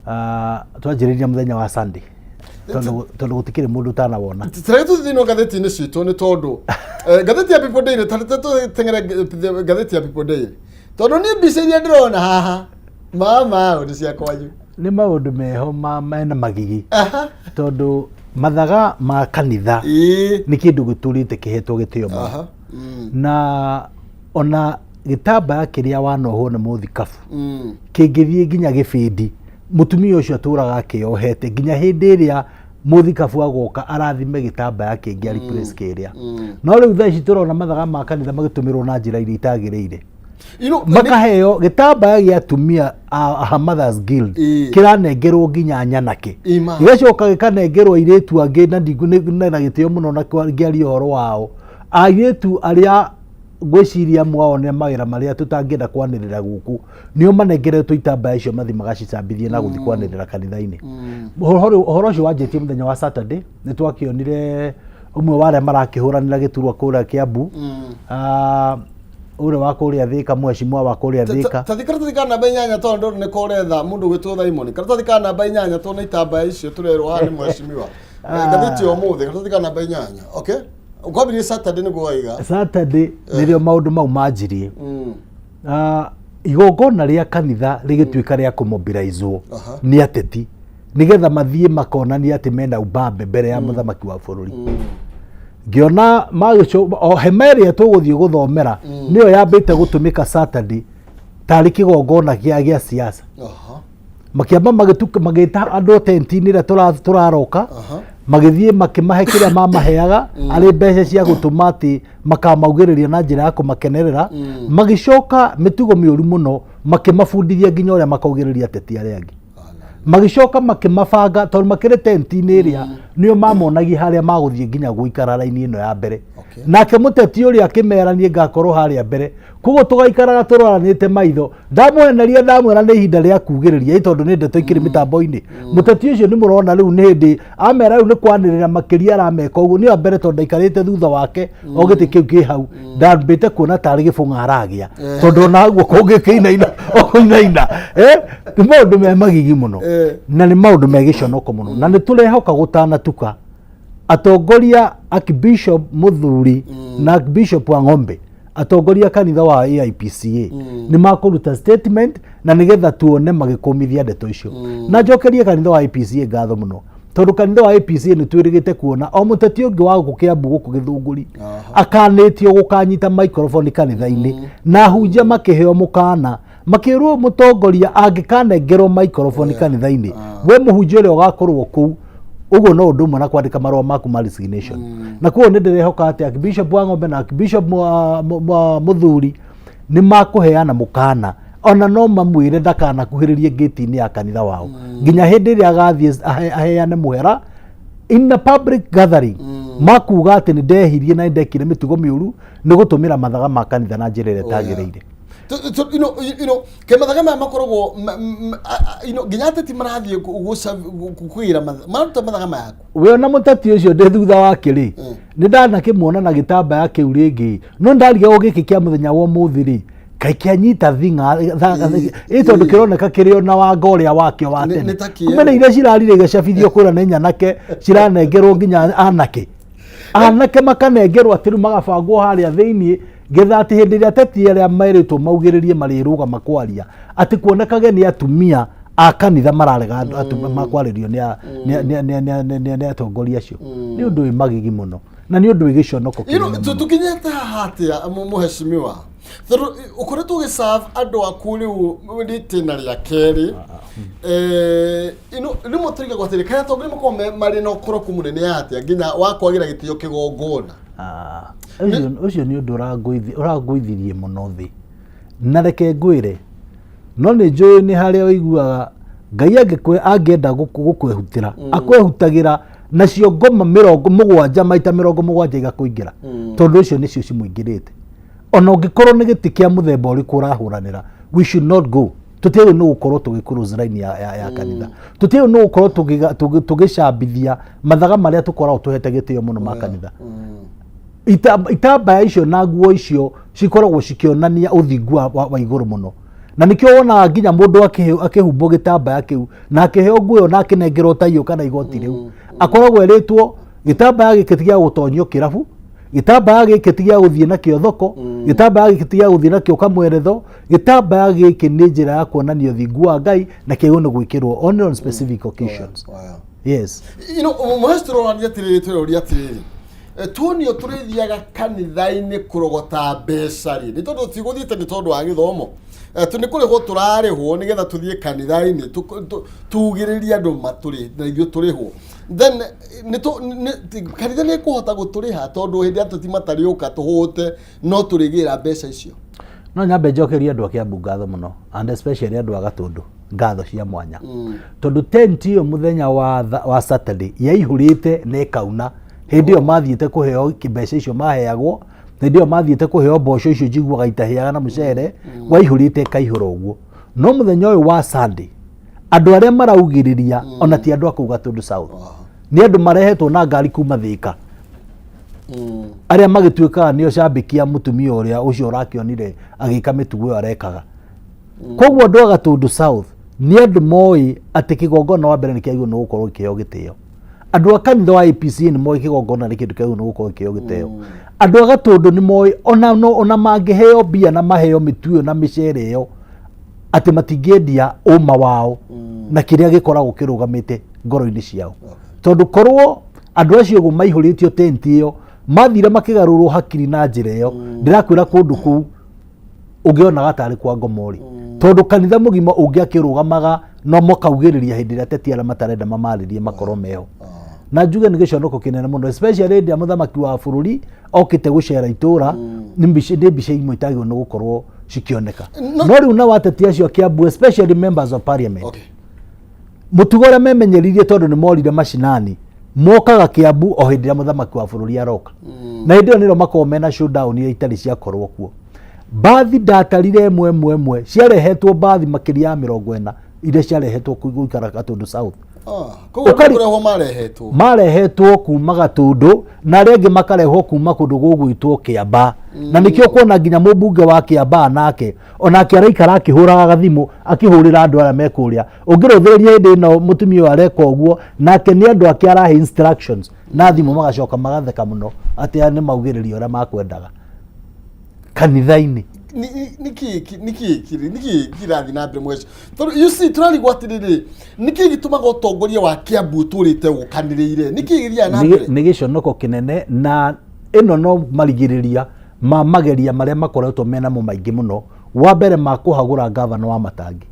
Ah, twanjĩrĩria mũthenya wa Sunday tondũ tondũ gũtikĩrĩ mũndũ ũtanawona. Tũrĩa tũthiĩ thĩinĩ wa ngathĩti-inĩ citũ nĩ tondũ ngathĩti ya People Daily, ta tũteng'ere ngathĩti ya People Daily, tondũ niĩ mbica iria ndĩrona haha mama nĩ cia kwanyu. Nĩ maũndũ meho ma mena magigi tondũ mathaga ma kanitha nĩ kĩndũ gĩtũrĩte kĩhetwo gĩtĩo mũno. Na ona gĩtambaya kĩrĩa wanohwo nĩ mũthikabu kĩngĩthiĩ nginya gĩbindi, mũtumia ũcio atũraga akĩyohete nginya hĩndĩ ĩrĩa mũthikabu agoka arathime gĩtambaya kĩngĩ a replace kĩrĩa. No rĩu thaa ici tũrona mathaga ma kanitha magĩtũmĩrwo na njĩra iria itagĩrĩire. Makaheo gĩtambaya gĩa atumia a Mothers Guild kĩranengerwo nginya nyanake, gĩgacoka gĩkanengerwo airĩtu angĩ na na gĩtĩo mũno na ngĩaria ũhoro wao, airĩtu arĩa ngwĩciria amwe ao nĩ mawĩra marĩa tũtangĩenda kwanĩrĩra gũkũ, nĩo manengeretwo itambaya icio mathiĩ magacicambithie na gũthiĩ kwanĩrĩra kanitha-inĩ. Ũhoro ũcio wanjĩtie mũthenya wa Saturday, nĩ twakĩonire ũmwe wa arĩa marakĩhũranĩra gĩturwa kũrĩa Kĩambu, ũrĩa wa kũrĩa Thĩka, mheshimiwa wa kũrĩa Thĩka. Tathi karatathi ka namba 8, tondũ nĩ koretha mũndũ ũgwĩtwo Simon. Karatathi ka namba 8, tuona itambaya icio tũrerwo haha nĩ mheshimiwa. Ngathĩti ya ũmũthĩ, karatathi ka namba 8. Okay, kwambirie Saturday nĩguo waiga. Saturday nĩrĩo maũndũ mau manjirie. Igongona rĩa kanitha rĩgĩtuĩka rĩa kũmobilizwo nĩ ateti nĩgetha mathiĩ makonania atĩ mena ubambe mbere ya mũthamaki wa bũrũri. Ngĩona o hema ĩrĩa tũgũthiĩ gũthomera nĩyo yambĩte gũtũmĩka Saturday tarĩ kĩgongona gĩa siasa. Makĩamba magĩtuka magĩta andũ tenti-inĩ ĩrĩa tũraroka, magĩthiĩ makĩmahe kĩrĩa mamaheaga arĩ mbeca cia gũtũma atĩ makamaugĩrĩria na njĩra ya kũmakenerera. Magĩcoka mĩtugo mĩũru mũno, makĩmabundithia nginya ũrĩa makaugĩrĩria ateti arĩa angĩ. Magĩcoka makĩmabanga tondũ makĩrĩ tenti-inĩ ĩrĩa nĩo mamonagia harĩa magũthiĩ nginya gũikara raini ĩno ya mbere. Nake mũteti ũrĩa akĩmera, niĩ ngakorwo harĩa mbere, koguo tũgaikaraga tũroranĩte maitho. Ndamweneria, ndamwĩra nĩ ihinda rĩa kugĩrĩria ĩ tondũ nĩ ndeto ikĩrĩ mĩtambo-inĩ. Mũteti ũcio nĩ mũrona rĩu nĩ hĩndĩ amera rĩu nĩ kwanĩrĩra makĩria arameka ũguo nĩ mbere, tondũ ndaikarĩte thutha wake o gĩtĩ kĩu kĩ hau, ndambĩte kuona tarĩ gĩbũng'a aragĩa tondũ ona guoko ũngĩkĩinaina ũkũinaina. Nĩ maũndũ me magigi mũno na nĩ maũndũ me gĩconoko mũno, na nĩ tũrehoka gũtanatuka atongoria Archbishop Muthuri na Archbishop wa Ng'ombe, atongoria kanitha wa AIPCA, nĩ makũruta statement na nĩgetha tuone magĩkũmithia ndeto icio. Na njokerie kanitha wa AIPCA ngatho mũno, tondũ kanitha wa AIPCA nĩ twĩrĩgĩte kuona o mũteti ũngĩ wa gũkũ Kĩambu, gũkũ Gĩthũngũri, akanĩtio gũkanyita microphone kanitha-inĩ, na ahunjia makĩheo mũkana, makĩrwo mũtongoria angĩkanengerwo microphone kanitha-inĩ, we mũhunjia ũrĩa ũgakorwo kũu ũguo no ũndũ ũmwe na kwandĩka marũa maku ma resignation. Na koguo nĩ ndĩrehoka atĩ Archbishop wa Ng'ombe na Archbishop Mũthuri nĩ makũheana mũkana, ona no mamwĩre ndakanakuhĩrĩrie ngĩti-inĩ ya kanitha wao nginya hĩndĩ ĩrĩa agathiĩ aheane mũhera in a public gathering, makuga atĩ nĩ ndehirie na nĩ ndekire mĩtugo mĩũru nĩ gũtũmĩra mathaga ma kanitha na njĩra ĩrĩa ĩtagĩrĩire. Ke mathaga maya makoragwo nginya ateti marathiĩ kũgĩra maruta mathaga maya ku. We ona mũteti ũcio ndĩ thutha wake rĩ, nĩ ndanakĩmuona na gĩtambaya kĩu rĩngĩ, no ndarigagwo gĩkĩ kĩa mũthenya wa ũmũthĩ rĩ, kaĩ kĩanyita thing'a ĩ, tondũ kĩroneka kĩrĩ ona wanga ũrĩa wakĩo wa tene. Nĩ ta kĩerũ. Kumbe nĩ iria cirarire igacabithio kũrĩa nĩ nyanake, ciranengerwo nginya anake, anake makanengerwo atĩ rĩu magabangwo harĩa thĩiniĩ getha atĩ hĩndĩ ĩrĩa ateti arĩa merĩtwo maugĩrĩrie marĩrũgama kwaria, atĩ kuonekage nĩ atumia a kanitha mararega makwarĩrio nĩ atongoria acio. Nĩ ũndũ wĩ magigi mũno na nĩ ũndũ wĩ gĩconoko kĩnene mũno. Tũkinyĩte haha atĩa, mũheshimiwa, tondũ ũkoretwo ũgĩserve andũ aku rĩu rĩtĩna rĩa kerĩ? Rĩmwe tũrigagwo atĩrĩ, kana atongoria makoragwo marĩ na ũkoroku mũnene atĩa nginya wa kwagĩra gĩtĩo kĩgongona? Ah, ũcio nĩ ũndũ ũrangũithirie mũno thĩ, na reke ngwĩre, no nĩ njũĩ nĩ harĩa ũiguaga Ngai angĩenda gũkwehutĩra, akwehutagĩra nacio ngoma 70 maita 70 igakũingĩra, tondũ ũcio nĩcio cimũingĩrĩte. Ona ũngĩkorwo nĩ gĩtĩ kĩa mũthemba ũrĩkũ ũrahũranĩra, we should not go. Tũtiagĩrĩirwo nĩ gũkorwo tũgĩ cross line ya kanitha. Tũtiagĩrĩirwo nĩ gũkorwo tũgĩcambithia mathaga marĩa tũkoragwo tũhete gĩtĩo mũno ma kanitha. Itambaya icio na nguo icio cikoragwo cikĩonania ũthingu wa igũrũ mũno. Na nĩkĩo wonaga nginya mũndũ akĩhumbwo gĩtambaya kĩu na akĩheo nguo ĩyo na akĩnengerwo taiyo kana igoti rĩu, akoragwo erĩtwo gĩtambaya gĩkĩ ti gĩa gũtonyio kĩrabu, gĩtambaya gĩkĩ ti gĩa gũthiĩ nakĩo thoko, gĩtambaya gĩkĩ ti gĩa gũthiĩ nakĩo kamweretho, gĩtambaya gĩkĩ nĩ njĩra ya kuonania ũthingu wa Ngai na kĩagĩrĩirwo nĩ gwĩkĩrwo only on specific occasions. Yes. Mũheci, tũrorania atĩrĩrĩ, tũroria atĩrĩrĩ, tuonio tũrĩthiaga kanitha-inĩ kũrogota mbeca rĩ, nĩ tondũ tigũthiĩte nĩ tondũ wa gĩthomo. Nĩ kũrĩhwo tũrarĩhwo nĩgetha tũthiĩ kanitha-inĩ tugĩrĩrie andũ matũrĩ na ithuĩ tũrĩhwo. Then kanitha nĩ ĩkũhota gũtũrĩha tondũ hĩndĩ ĩrĩa ateti matarĩũka tũhũte no tũrĩgĩra mbeca icio? No nyambe njokerie andũ a Kiambu ngatho mũno, and especially andũ a Gatũndũ ngatho cia mwanya, tondũ tent ĩyo mũthenya wa Saturday yaihũrĩte na ĩkauna. Hĩndĩ ĩyo mathiĩte kũheo mbeca icio maheagwo, hĩndĩ ĩyo mathiĩte kũheo mboco icio njiguaga itahĩaga na mũcere, waihũrĩte ĩkaihũra ũguo. No mũthenya ũyũ wa Sunday, andũ arĩa maraugĩrĩria ona ti andũ a kũu Gatũndũ South, nĩ andũ marehetwo na ngari kuma Thĩka, arĩa magĩtuĩkaga nĩo cambĩki a mũtumia ũrĩa ũcio ũrakĩonire agĩka mĩtugo ĩyo arekaga. Koguo andũ a Gatũndũ South nĩ andũ moĩ atĩ kĩgongona wa mbere nĩ kĩagĩrĩirwo nĩ gũkorwo gĩkĩheo gĩtĩo. Andũ a kanitha wa APCA nĩ moĩ kĩgongona nĩ kĩndũ kĩagĩrĩirwo nĩ gũkorwo gĩkĩheo gĩtĩo. Andũ a Gatũndũ nĩ moĩ ona no ona mangĩheo mbia na maheo mĩtu ĩyo na mĩcere ĩyo, atĩ matingĩendia ũma wao na kĩrĩa gĩkoragwo kĩrũgamĩte ngoro-inĩ ciao, tondũ korwo andũ acio ũguo maihũrĩtio tenti ĩyo mathire makĩgarũrwo hakiri na njĩra ĩyo, ndĩrakwĩra kũndũ kũu ũngĩonaga tarĩ kwa ngomori, tondũ kanitha mũgima ũngĩakĩrũgamaga no makaugĩrĩria hĩndĩ ĩrĩa ateti arĩa matarenda mamarĩrie makorwo meho. Na njuge nĩ gĩconoko kĩnene mũno, especially hĩndĩ ĩrĩa mũthamaki wa bũrũri okĩte gũcera itũra. Nĩ mbica imwe itagĩrĩirwo nĩ gũkorwo cikĩoneka. No rĩu nao ateti acio a Kiambu, especially members of parliament, mũtugo ũrĩa memenyeririe, tondũ nĩ morire macinani, mokaga Kiambu o hĩndĩ ĩrĩa mũthamaki wa bũrũri aroka, na hĩndĩ ĩyo nĩrĩo makoragwo mena showdown iria itarĩ ciakorwo kuo. Mbathi ndatarire ĩmwe ĩmwe ĩmwe ciarehetwo, mbathi makĩria ya 40 iria ciarehetwo gũikara Gatũndũ South. Koguo kũrehwo marehetwo? Marehetwo kuma Gatũndũ na arĩa angĩ makarehwo kuma kũndũ gũgwĩtwo Kĩambaa, na nĩkĩo kuona nginya mũmbunge wa Kĩambaa nake onake araikara akĩhũraga gathimũ, akĩhũrĩra andũ arĩa me kũrĩa. Ũngĩrũthĩrĩria hĩndĩ ĩno mũtumia ũyũ areka ũguo, nake nĩ andũ ake arahe instructions na thimũ, magacoka magatheka mũno atĩ aya nĩ maugĩrĩria ũrĩa makwendaga kanitha-inĩ. Nĩkĩ kĩrathiĩ na mbere mweci? Tondũ you see, tũrarigwo atĩrĩrĩ, nĩkĩ gĩtũmaga ũtongoria wa Kiambu ũtũrĩte ũkanĩrĩire? Nĩkĩ gĩthiaga na mbere? Nĩ gĩconoko kĩnene, na ĩno no marigĩrĩria ma mageria marĩa makoretwo menamo maingĩ mũno. Wa mbere, ma kũhagũra gavana wa Matangi.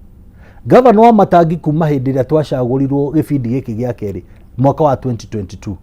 Gavana wa Matangi, kuma hĩndĩ ĩrĩa twacagũrirwo gĩbindi gĩkĩ gĩa kerĩ mwaka wa 2022,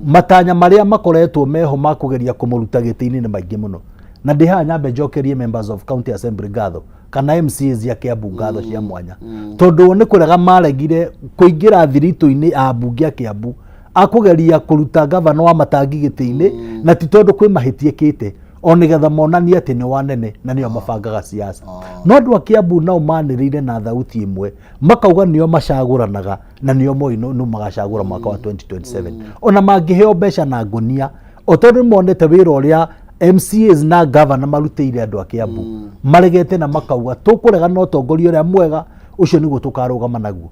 matanya marĩa makoretwo meho ma kũgeria kũmũruta gĩtĩ-inĩ nĩ maingĩ mũno. Na ndĩ haha nyambe njokerie members of county assembly ngatho kana MCAs ya Kiambu ngatho cia mwanya, tondũ o nĩ kũrega maregire kũingĩra thiritũ-inĩ ya ambunge a Kiambu akũgeria kũruta gavana wa Matangi gĩtĩ-inĩ, na ti tondũ kwĩ mahĩtia ĩkĩte, o nĩgetha monanie atĩ nĩ wanene na nĩo mabangaga siasa. No andũ a Kiambu nao manĩrĩire na thauti ĩmwe makauga nĩo macagũranaga na nĩo moĩ nũ magacagũra mwaka wa 2027, ona mangĩheo mbeca na ngũnia, o tondũ nĩ monete wĩra ũrĩa MCAs na gavana marutĩire andũ a Kiambu. Maregete na makauga tũkũrega na ũtongoria ũrĩa mwega ũcio nĩguo tũkarũgama naguo.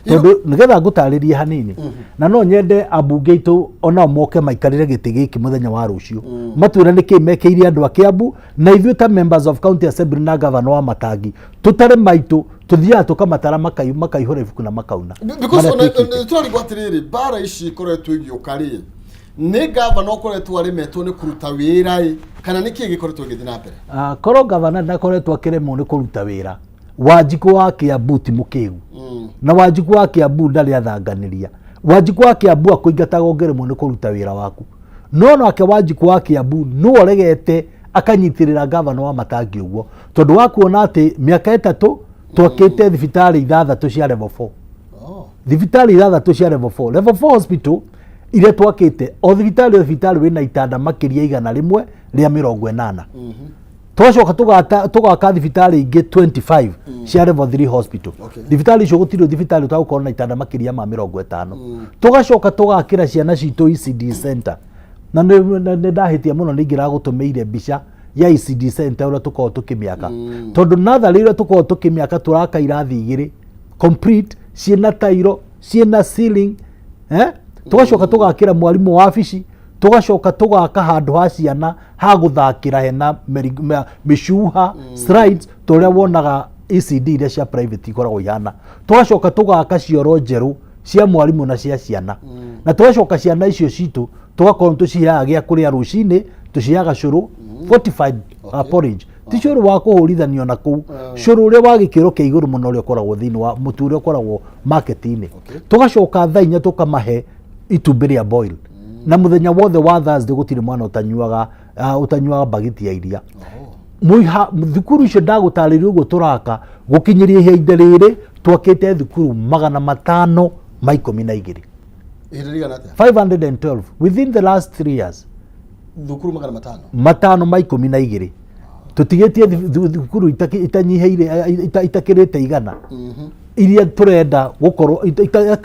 Tondũ nĩgetha ngũtarĩrie hanini, na no nyende ambunge aitũ onao moke maikarĩre gĩtĩ gĩkĩ mũthenya wa rũciũ, matwĩre nĩkĩ mekĩire andũ a Kiambu, na ithuĩ ta members of county assembly na gavana wa Matangi tũtare maitũ, tũthiaga tũkamatara makaihũra ibuku na makauna Because marĩa ona twĩkĩte. Tũrarigwo atĩrĩrĩ, mbara ici ikoretwo igĩũka rĩ, nĩ gavana ũkoretwo aremetwo nĩ kũruta wĩra ĩ, kana nĩ kĩĩ gĩkoretwo gĩgĩthiĩ na mbere? Ah, korwo gavana ndakoretwo akĩremwo nĩ kũruta wĩra, Wanjikũ wa Kiambu ti mũkĩgu, na Wanjikũ wa Kiambu ndarĩ athanganĩria. Wanjikũ wa Kiambu akũingataga ũngĩremwo nĩ kũruta wĩra waku. No nake Wanjikũ wa Kiambu nĩwe ũregete akanyitĩrĩra gavana wa Matangi ũguo, tondũ wa kuona atĩ mĩaka 3 twakĩte thibitarĩ ithathatũ cia level 4. Thibitarĩ ithathatũ cia level 4, level 4 hospital iria twakĩte, o thibitarĩ wĩna itanda makĩria 180. Twacoka tũgaka thibitarĩ ingĩ 25 cia level 3 hospital. Thibitarĩ icio gũtirĩ thibitarĩ ũtagũkorwo na itanda makĩria ma 50. Tũgacoka tũgakĩra ciana citũ ECD center, na nĩ ndahĩtia mũno nĩ ingĩragũtũmĩire mbica ya ECD center ũrĩa tũkoragwo tũkĩmĩaka, tondũ natharĩ ĩrĩa tũkoragwo tũkĩmĩaka tũraka irathi igĩrĩ complete ciĩna tairo, ciĩna ceiling, eh? Tũgacoka tũgakĩra mwarimũ wabici, tũgacoka tũgaka handũ ha ciana ha gũthakĩra hena mĩcuha, slides, ta ũrĩa wonaga ECD iria cia private ikoragwo ihana. Tũgacoka tũgaka cioro njerũ cia mwarimũ na cia ciana, na tũgacoka ciana icio citũ tũgakorwo nĩ tũciheaga gĩa kũrĩa rũcinĩ, tũciheaga cũrũ fortified, porridge, ti cũrũ wa kũhũrithanio na kũu, cũrũ ũrĩa wa gĩkĩro kĩa igũrũ mũno, ũrĩa ũkoragwo thĩinĩ wa mũtu ũrĩa ũkoragwo market-inĩ. Tũgacoka thaa 4 tũkamahe itumbĩ rĩa boil, na mũthenya wothe wa Thursday gũtirĩ mwana ũtanyuaga bagiti ya iria. Mũiha thukuru icio ndagũtarĩria ũguo tũraka, gũkinyĩria ihinda rĩrĩ twakĩte thukuru 512. Ihinda rĩigana atĩa? 512 within the last 3 years. Thukuru 500? 512. Tũtigĩtie thukuru itanyihĩire, itakĩrĩte 100 iria tũrenda gũkorwo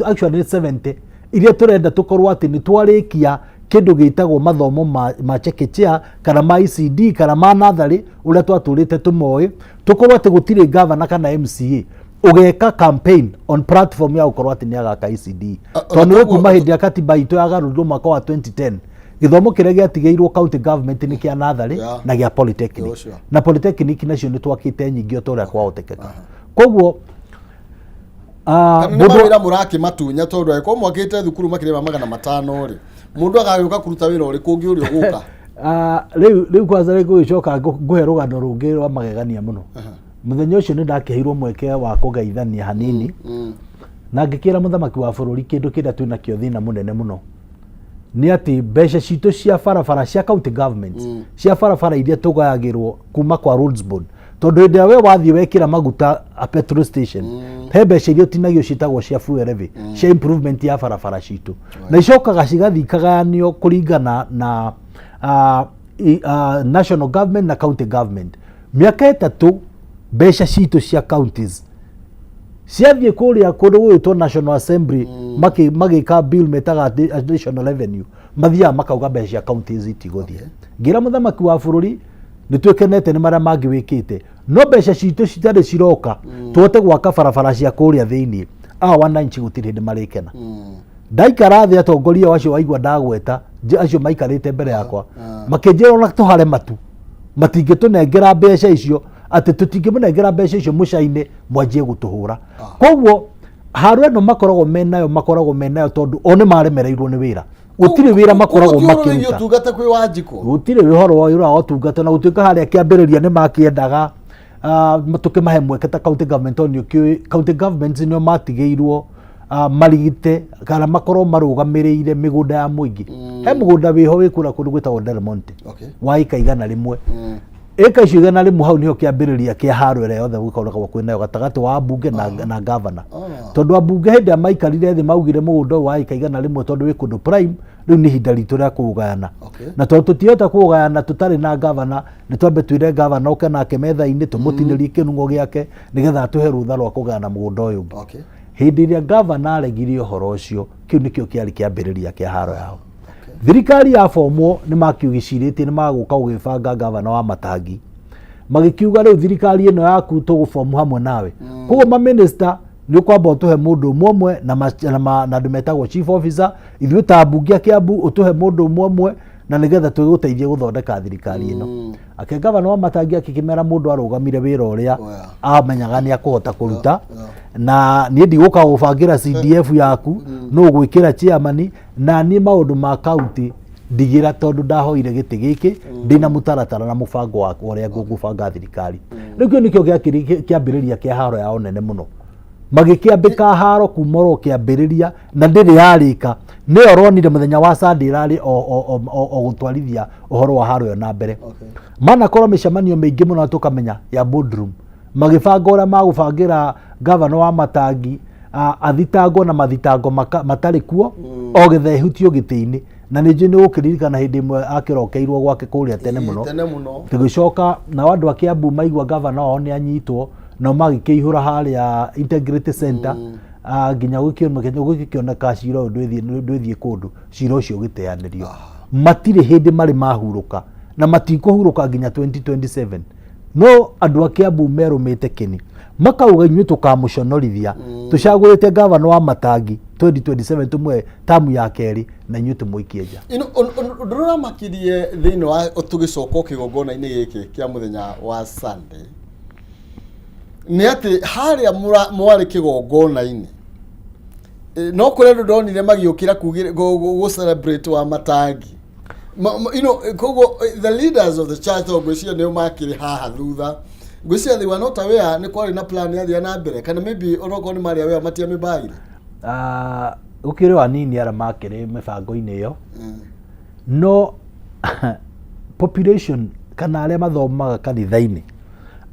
actually nĩ 70 iria tũrenda tũkorwo atĩ nĩ twarĩkia kĩndũ gĩtagwo mathomo ma chekechea kana ma ECD kana ma natharĩ ũrĩa twatũrĩte tũmoĩ, tũkorwo atĩ gũtirĩ gavana kana MCA ũgeka campaign on platform ya gũkorwo atĩ nĩ agaka ECD, tondũ nĩ kuma hĩndĩ ya katiba itũ yagarũrirwo mwaka wa 2010, gĩthomo kĩrĩa gĩatigĩirwo county government nĩ kĩa natharĩ na gĩa polytechnic. Na polytechnic nacio nĩ twakĩte nyingĩ o ta ũrĩa kwahotekeka. Koguo Kana nĩ mawĩra mũrakĩmatunya, tondũ angĩkorwo mwakĩte thukuru makĩria ma 500 rĩ, mũndũ agagĩũka kũruta wĩra ũrĩkũ ũngĩ ũrĩa ũgũka? Rĩu kwanza rĩ gũgĩcoka ngũhe rũgano rũngĩ rwa magegania mũno. Mũthenya ũcio nĩ ndakĩheirwo mweke wa kũgeithania hanini, na ngĩkĩra mũthamaki wa bũrũri kĩndũ kĩrĩa twĩnakĩo thĩna mũnene mũno nĩ atĩ mbeca citũ cia barabara cia county governments, cia barabara iria tũgayagĩrwo kuma kwa Roads Board, tondũ hĩndĩ ĩrĩa we wathiĩ wekĩra maguta a petrol station, he mbeca iria ũtinagio ciĩtagwo cia fuel levy, cia improvement ya barabara citũ, na icokaga cigathiĩ ikagayanio kũringana na national government na county government. Mĩaka 3 mbeca citũ cia counties ciathiĩ kũrĩa kũndũ gũgĩtwo National Assembly, magĩka bill metaga additional revenue, mathiaga makauga mbeca cia counties itigũthiĩ. Ngĩra mũthamaki wa bũrũri nĩ twĩkenete nĩ marĩa mangĩ wĩkĩte, no mbeca citũ citarĩ ciroka tũhote gwaka barabara cia kũrĩa thĩiniĩ, awa wananchi gũtirĩ hĩndĩ marĩkena. Ndaikara thĩ, atongoria acio waigua ndagweta acio maikarĩte mbere yakwa, makĩnjĩra ona tũhare matu matingĩtũnengera mbeca icio, atĩ tũtingĩmũnengera mbeca icio mũcaine mwanjie gũtũhũra. Koguo haro ĩno makoragwo menayo tondũ o nĩ maremereirwo nĩ wĩra, gũtirĩ wĩra makoragwo makĩruta. Ũtungata kwĩ Wanjikũ? Gũtirĩ ũhoro wa wĩra wa ũtungata, na gũtuĩka harĩa kĩambĩrĩria nĩ makĩendaga tũkĩmahe mweke ta county government, tondũ nĩ ũkĩũĩ county governments nĩo matigĩirwo marigite kana makorwo marũgamĩrĩire mĩgũnda ya mũingĩ. He mũgũnda wĩho wĩ kũrĩa kũndũ gwĩtagwo Del Monte wa ĩka 100. Ĩka icio 100, hau nĩho kĩambĩrĩria kĩa haro ĩrĩa yothe gũkoragwo kwĩnayo gatagatĩ wa ambunge na gavana, tondũ ambunge hĩndĩ ĩrĩa maikarire thĩ maugire mũgũnda ũyũ wa ĩka 100, tondũ wĩ kũndũ prime, rĩu nĩ ihinda ritũ rĩa kũũgayana, na tondũ tũtihota kũũgayana tũtarĩ na gavana, nĩ twambe twĩre gavana oke nake metha-inĩ, tũmũtinĩrie kĩnung'o gĩake nĩgetha atũhe rũtha rwa kũgayana mũgũnda ũyũ ũngĩ. Hĩndĩ ĩrĩa gavana aregire ũhoro ũcio, kĩu nĩkĩo kĩarĩ kĩambĩrĩria kĩa haro yao. Thirikari ya bomwo nĩ makiugicirĩtie nĩ magũka gũgĩbanga gavana wa Matangi, magĩkiuga rĩu thirikari ĩno yaku tũgũbomu hamwe nawe, koguo maminista nĩ ũkwamba ũtũhe mũndũ ũmwe ũmwe na andũ metagwo chief officer, ithuĩ ta ambunge a Kiambu ũtũhe mũndũ ũmwe ũmwe, na nĩgetha tũgũteithie gũthondeka thirikari ĩno. Ake gavana wa Matangi akĩkĩmera mũndũ arũgamire wĩra ũrĩa amenyaga nĩ akũhota kũruta, na niĩ ndigũka gũbangĩra CDF yaku, no ũgwĩkĩra chairman, na niĩ maũndũ ma county ndigĩra, tondũ ndahoire gĩtĩ gĩkĩ ndĩna mũtaratara na mũbango wakwa ũrĩa ngũbanga thirikari. Rĩu kĩu nĩkĩo gĩakĩrĩ kĩambĩrĩria kĩa haro yao nene mũno, magĩkĩambĩka haro kuma oro kĩambĩrĩria na ndĩrĩ yarĩka. Nĩyo ronire mũthenya wa Sunday ĩrarĩ o gũtwarithia ũhoro wa haro ĩyo na mbere. Manakorwo mĩcemanio mĩingĩ mũno na tũkamenya ya boardroom, magĩbanga ũrĩa magũbangĩra gavana wa Matangi athitangwo na mathitango matarĩ kuo, o getha ehutio gĩtĩ-inĩ. Na nĩ njũĩ nĩ ũkĩririkana hĩndĩ ĩmwe akĩrokeirwo gwake kũrĩa tene mũno. Tene mũno. Tũgĩcoka nao andũ a Kiambu maigua gavana wao nĩ anyitwo, nao magĩkĩihũra harĩa Integrity Center, nginya gũgĩkĩoneka cira ũyũ ndwĩthiĩ kũndũ, cira ũcio ũgĩteanĩrio. Matirĩ hĩndĩ marĩ mahurũka. Na matikũhurũka nginya 2027. No andũ a Kiambu merũmĩte kĩni, makauga inyuĩ tũkamũconorithia. Tũcagũrĩte gavana wa Matangi 2027, tũmũhe tamu ya kerĩ na inyuĩ tũmũikie nja. Ino ũndũ ũrĩa ũramakirie thĩinĩ wa tũgĩcoka kĩgongona-inĩ gĩkĩ kĩa mũthenya wa Sunday nĩ atĩ harĩa mwarĩ kĩgongona-inĩ, no kũrĩ andũ ndonire magĩũkĩra gũ celebrate wa Matangi. Koguo the leaders of the church, tondũ ngwĩciria nĩo makĩrĩ haha thutha, ngwĩciria they were not aware nĩ kwarĩ na plan yathia na mbere, kana maybe onokorwo nĩ marĩ aware matiamĩbagire. Ah, gũkĩrĩ o anini arĩa makĩrĩ mĩbango-inĩ ĩyo, no population kana arĩa mathomaga kanitha-inĩ,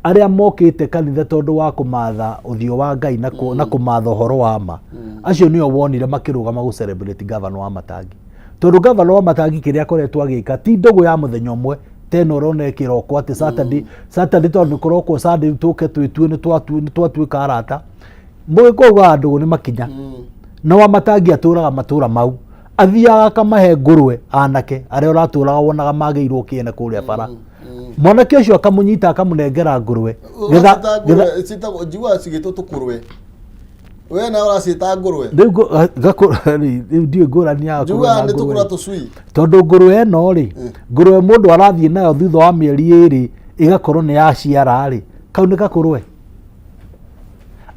arĩa mokĩte kanitha tondũ wa kũmatha ũthiũ wa Ngai na kũmatha ũhoro wa ma, acio nĩo wonire makĩrũgama gũ celebrate gavana wa Matangi, tondũ gavana wa Matangi kĩrĩa akoretwo agĩka ti ndũgũ ya mũthenya ũmwe tena ũrona ĩkĩrokwo atĩ Saturday, Saturday, tondũ nĩ kũrokwo Sunday tũke twĩtue nĩ twatuĩka arata. Mũgĩkũyũ ugaga ndũgũ nĩ makinya. Na wa Matangi atũraga matũra mau, athiaga akamahe ngũrwe anake arĩa ũratũraga wonaga magĩirwo kĩene kũrĩa bara. Mwanake ũcio akamũnyita, akamũnengera ngũrwe. Ciĩtagwo, njiguaga cigĩtwo tũkũrwe, we nawe ũraciĩta ngũrwe. Rĩu rĩu ndiũĩ ngũrani ya ngũrwe Njiguaga na nĩ ngũrwe. tũkũra tũcui. Tondũ ngũrwe ĩno rĩ, ngũrwe mũndũ arathiĩ nayo thutha wa mĩeri 2 ĩgakorwo nĩ yaciara rĩ, kau nĩ gakũrwe.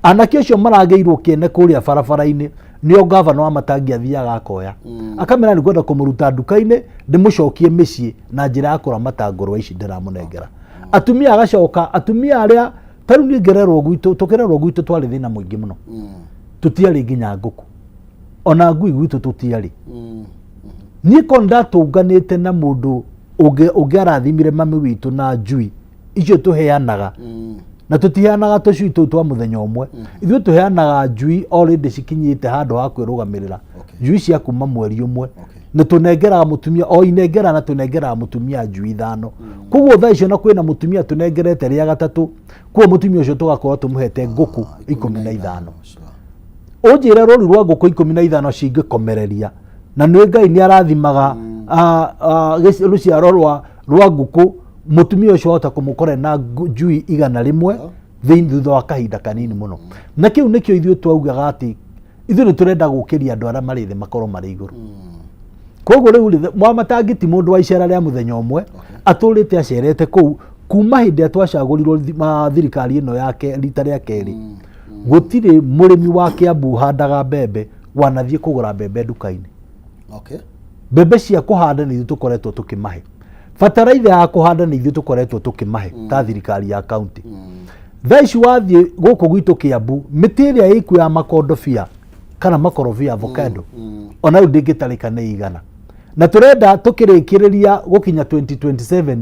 Anake acio maragĩirwo kĩene kũrĩa barabara-inĩ nĩo gavana wa Matangi athiaga akoya, akamera nĩ kwenda kũmũruta nduka-inĩ ndĩmũcokie mĩciĩ na njĩra ya kũramata ngũrwe ici ndĩramũnengera. Atumia agacoka, atumia arĩa ta rĩu niĩ ngĩrerwo gwitũ, tũkĩrerwo gwitũ twarĩ thĩna mũingĩ mũno, tũtiarĩ nginya ngũkũ, ona ngui gwitũ tũtiarĩ. Niĩ ko ndatũnganĩte na mũndũ ũngĩ arathimire mami witũ na njui icio tũheanaga, na tũtiheanaga tũcui tũu twa mũthenya ũmwe. Ithuĩ tũheanaga njui already cikinyĩte handũ ha kwĩrũgamĩrĩra, njui cia kuma mweri 1. Nĩ tũnengeraga mũtumia o inengera, na tũnengeraga mũtumia njui 5. Koguo thaa icio na kwĩna mũtumia tũnengerete rĩa gatatũ, koguo mũtumia ũcio tũgakorwo tũmũhete ngũkũ 15. Ũnjĩre rũru rwa ngũkũ 15 cingĩkomereria, na nĩ Ngai nĩ arathimaga rũciaro rwa ngũkũ, mũtumia ũcio wahota kũmũkora na njui 100 thĩinĩ thutha wa kahinda kanini mũno. Na kĩu nĩkĩo ithuĩ twaugaga atĩ ithuĩ nĩ tũrenda gũkĩria andũ arĩa marĩ thĩ makorwo marĩ igũrũ. Koguo rĩu rĩ, Mwamatangi ti mũndũ wa icera rĩa mũthenya ũmwe, atũrĩte acerete kũu kuma hĩndĩ ĩrĩa twacagũrirwo thirikari ĩno yake rita rĩa kerĩ. Gũtirĩ mũrĩmi wa Kiambu ũhandaga mbembe wanathiĩ kũgũra mbembe nduka-inĩ. Mbembe cia kũhanda nĩ ithuĩ tũkoretwo tũkĩmahe, bataraitha ya kũhanda nĩ ithuĩ tũkoretwo tũkĩmahe ta thirikari ya kaunti. Thaa ici wathiĩ gũkũ gwitũ Kiambu, mĩtĩ ĩrĩa ĩkuo ya makondobia kana makorobia, avocado, ona rĩu ndĩngĩtarĩka nĩ igana. Na tũrenda tũkĩrĩkĩrĩria gũkinya 2027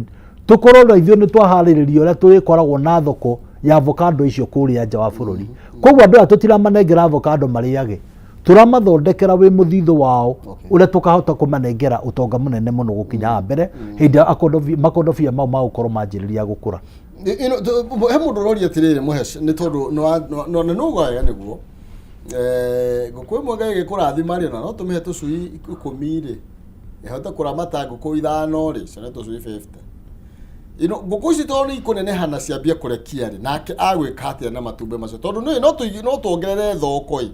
tũkorwo na ithuĩ nĩ twaharĩrĩria ũrĩa tũrĩkoragwo na thoko ya avocado icio kũrĩa nja wa bũrũri. Koguo andũ aya tũtiramanengera avocado marĩage, tũramathondekera wĩ mũthithũ wao ũrĩa tũkahota kũmanengera ũtonga mũnene mũno gũkinya haha mbere hĩndĩ ĩrĩa makondobia mau magũkorwo manjĩrĩria gũkũra. He mũndũ ũroria atĩrĩrĩ, Mũhesh, nĩ tondũ nĩ nũga wega nĩguo ngũkũ ĩmwe Ngai ĩgĩkũrathima rĩ, ona no tũmĩhe tũcui 10 rĩ, ĩhote kũramata ngũkũ 5 rĩ, cione tũcui 50. Ngũkũ ici tondũ nĩ ikũneneha na ciambie kũrekia rĩ, nake agwĩka atĩa na matumbĩ macio? Tondũ nĩ no tuongerere thoko ĩ,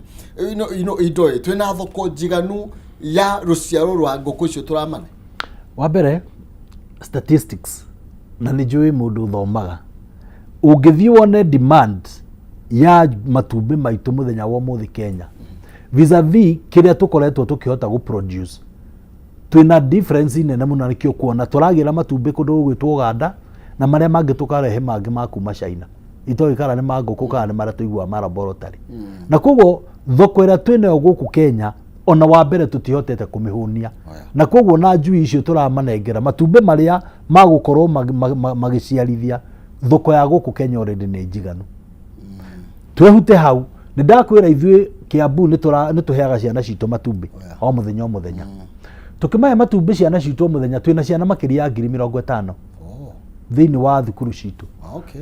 indo ĩ, twĩna thoko njiganu ya rũciaro rwa ngũkũ icio tũramane? Wa mbere, statistics, na nĩ njũĩ mũndũ ũthomaga, ũngĩthiĩ wone demand ya matumbĩ maitũ mũthenya wa ũmũthĩ Kenya vis-a-vis kĩrĩa tũkoretwo tũkĩhota gũ produce, twĩna difference nene mũno. Nĩkĩo kuona tũragĩra matumbĩ kũndũ gũgwĩtwo Uganda na marĩa mangĩ tũkarehe mangĩ ma kuma China, itoĩ kana nĩ ma ngũkũ kana nĩ marĩa tũiguaga ma laboratory. Na koguo thoko ĩrĩa twĩnayo gũkũ Kenya, ona wa mbere tũtihotete kũmĩhũnia. Na koguo na njui icio tũramanengera matumbĩ marĩa magũkorwo magĩciarithia, thoko ya gũkũ Kenya already nĩ njiganu. Twehute hau, nĩ ndakwĩra ithuĩ Kiambu nĩ tũheaga ciana citũ matumbĩ o mũthenya o mũthenya. Tũkĩmahe matumbĩ ciana citũ o mũthenya, twĩna ciana makĩria ya 50,000 thĩinĩ wa thukuru citũ.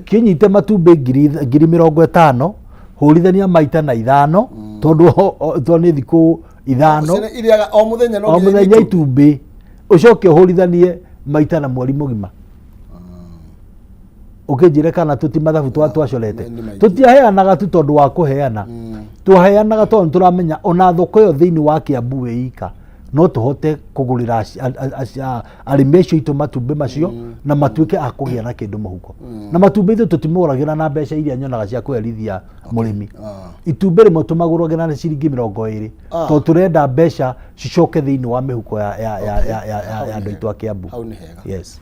Kĩnyite matumbĩ 50,000, hũrithania maita na 5, tondũ tondũ nĩ thikũ 5. Ciana irĩaga o mũthenya no O nginya mũthenya itumbĩ. Itumbĩ, ũcoke ũhũrithanie Maita na mweri mũgima. Ũkĩnjĩre kana tũti mathabu twacorete. Nĩ maingĩ. Tũtiaheanaga tu tondũ wa kũheana, twaheanaga tondũ nĩtũramenya ona thoko ĩyo thĩinĩ wa Kiambu wĩ ika no tũhote kũgũrĩra arĩmi acio aitũ matumbĩ macio na matuĩke a kũgĩa na kĩndũ mũhuko. Na matumbĩ ithuĩ tũtimũgũragĩra na mbeca iria nyonaga cia kũherithia mũrĩmi. Itumbĩ rĩmwe tũmagũragĩra na ciringi 20, tondũ tũrenda mbeca cicoke thĩinĩ wa mĩhuko ya andũ aitũ a Kiambu. Hau nĩ hega. Yes.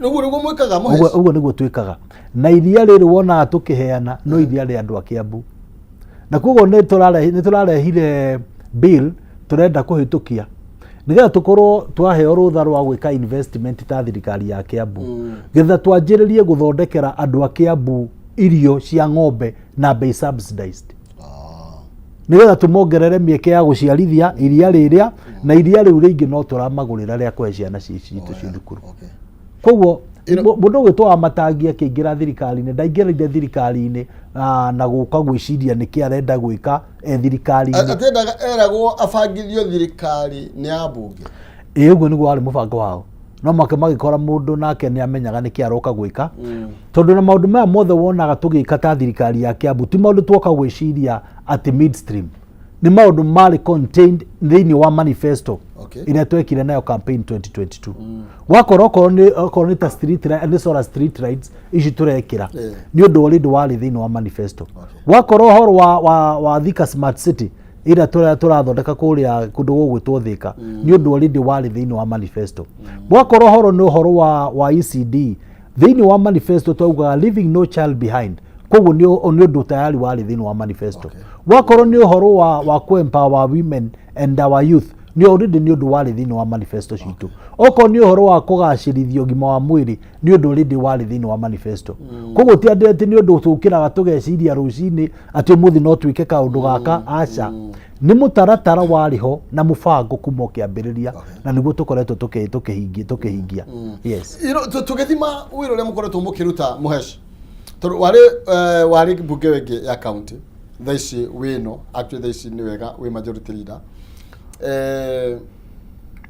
Nĩguo mwĩkaga? Ũguo Mũheci. Ũguo nĩguo twĩkaga. Na iria rĩrĩ wonaga tũkĩheana no iria rĩa andũ a Kiambu, na koguo nĩ tũrarehire bill tũrenda kũhĩtũkia nĩgetha tũkorwo twaheo rũtha rwa gwĩka investment ta thirikari ya Kiambu, getha twanjĩrĩrie gũthondekera andũ a Kiambu irio cia ng'ombe na bei subsidized, nĩgetha tũmongerere mĩeke ya gũciarithia iria rĩrĩa, na iria rĩu rĩingĩ no tũramagũrĩra rĩa kũhe ciana citũ ci thukuru. Koguo mũndũ ũgwĩtwo wa Matangi akĩingĩra thirikari-inĩ, ndaingĩrire thirikari-inĩ na gũka gwĩciria nĩkĩ arenda gwĩka e thirikari-inĩ. Atendaga eragwo abangithio thirikari nĩ ambunge. Ĩ, ũguo nĩguo warĩ mũbango wao, no make magĩkora mũndũ nake nĩ amenyaga nĩkĩ aroka gwĩka, tondũ na maũndũ maya mothe wonaga tũgĩka ta thirikari ya Kiambu ti maũndũ tuoka gwĩciria atĩ midstream, nĩ maũndũ marĩ contained thĩinĩ wa manifesto ĩrĩa twekire nayo campaign 2022. Wakorwo okorwo nĩ ta street nĩ solar street lights ici tũrekĩra, nĩ ũndũ already warĩ thĩinĩ wa manifesto. Wakorwo ũhoro wa Thika Smart City ĩrĩa tũrathondeka kũrĩa kũndũ gũgwĩtwo Thika, nĩ ũndũ already warĩ thĩinĩ wa manifesto. Wakorwo ũhoro nĩ ũhoro wa ECD, thĩinĩ wa manifesto twaugaga "Leaving no child behind", koguo nĩ ũndũ tayari warĩ thĩinĩ wa manifesto. Wakorwo nĩ ũhoro wa kũ empower women and our youth, nĩ already nĩ ũndũ warĩ thĩinĩ wa manifesto citũ. Okorwo nĩ ũhoro wa kũgacĩrithia ũgima wa mwĩrĩ, nĩ ũndũ already warĩ thĩinĩ wa manifesto. Koguo ti andũ atĩ nĩ ũndũ tũkĩraga tũgeciria rũcinĩ atĩ ũmũthĩ no twĩke kaũndũ gaka, aca. Nĩ mũtaratara warĩ ho na mũbango kuma ũkĩambĩrĩria, na nĩguo tũkoretwo tũkĩhingia, yes. Tũgĩthima wĩra ũrĩa mũkoretwo mũkĩruta, Mũheci, tondũ warĩ mbunge ĩngĩ ya county, thaa ici wĩno, actually thaa ici nĩ wega wĩ majority leader,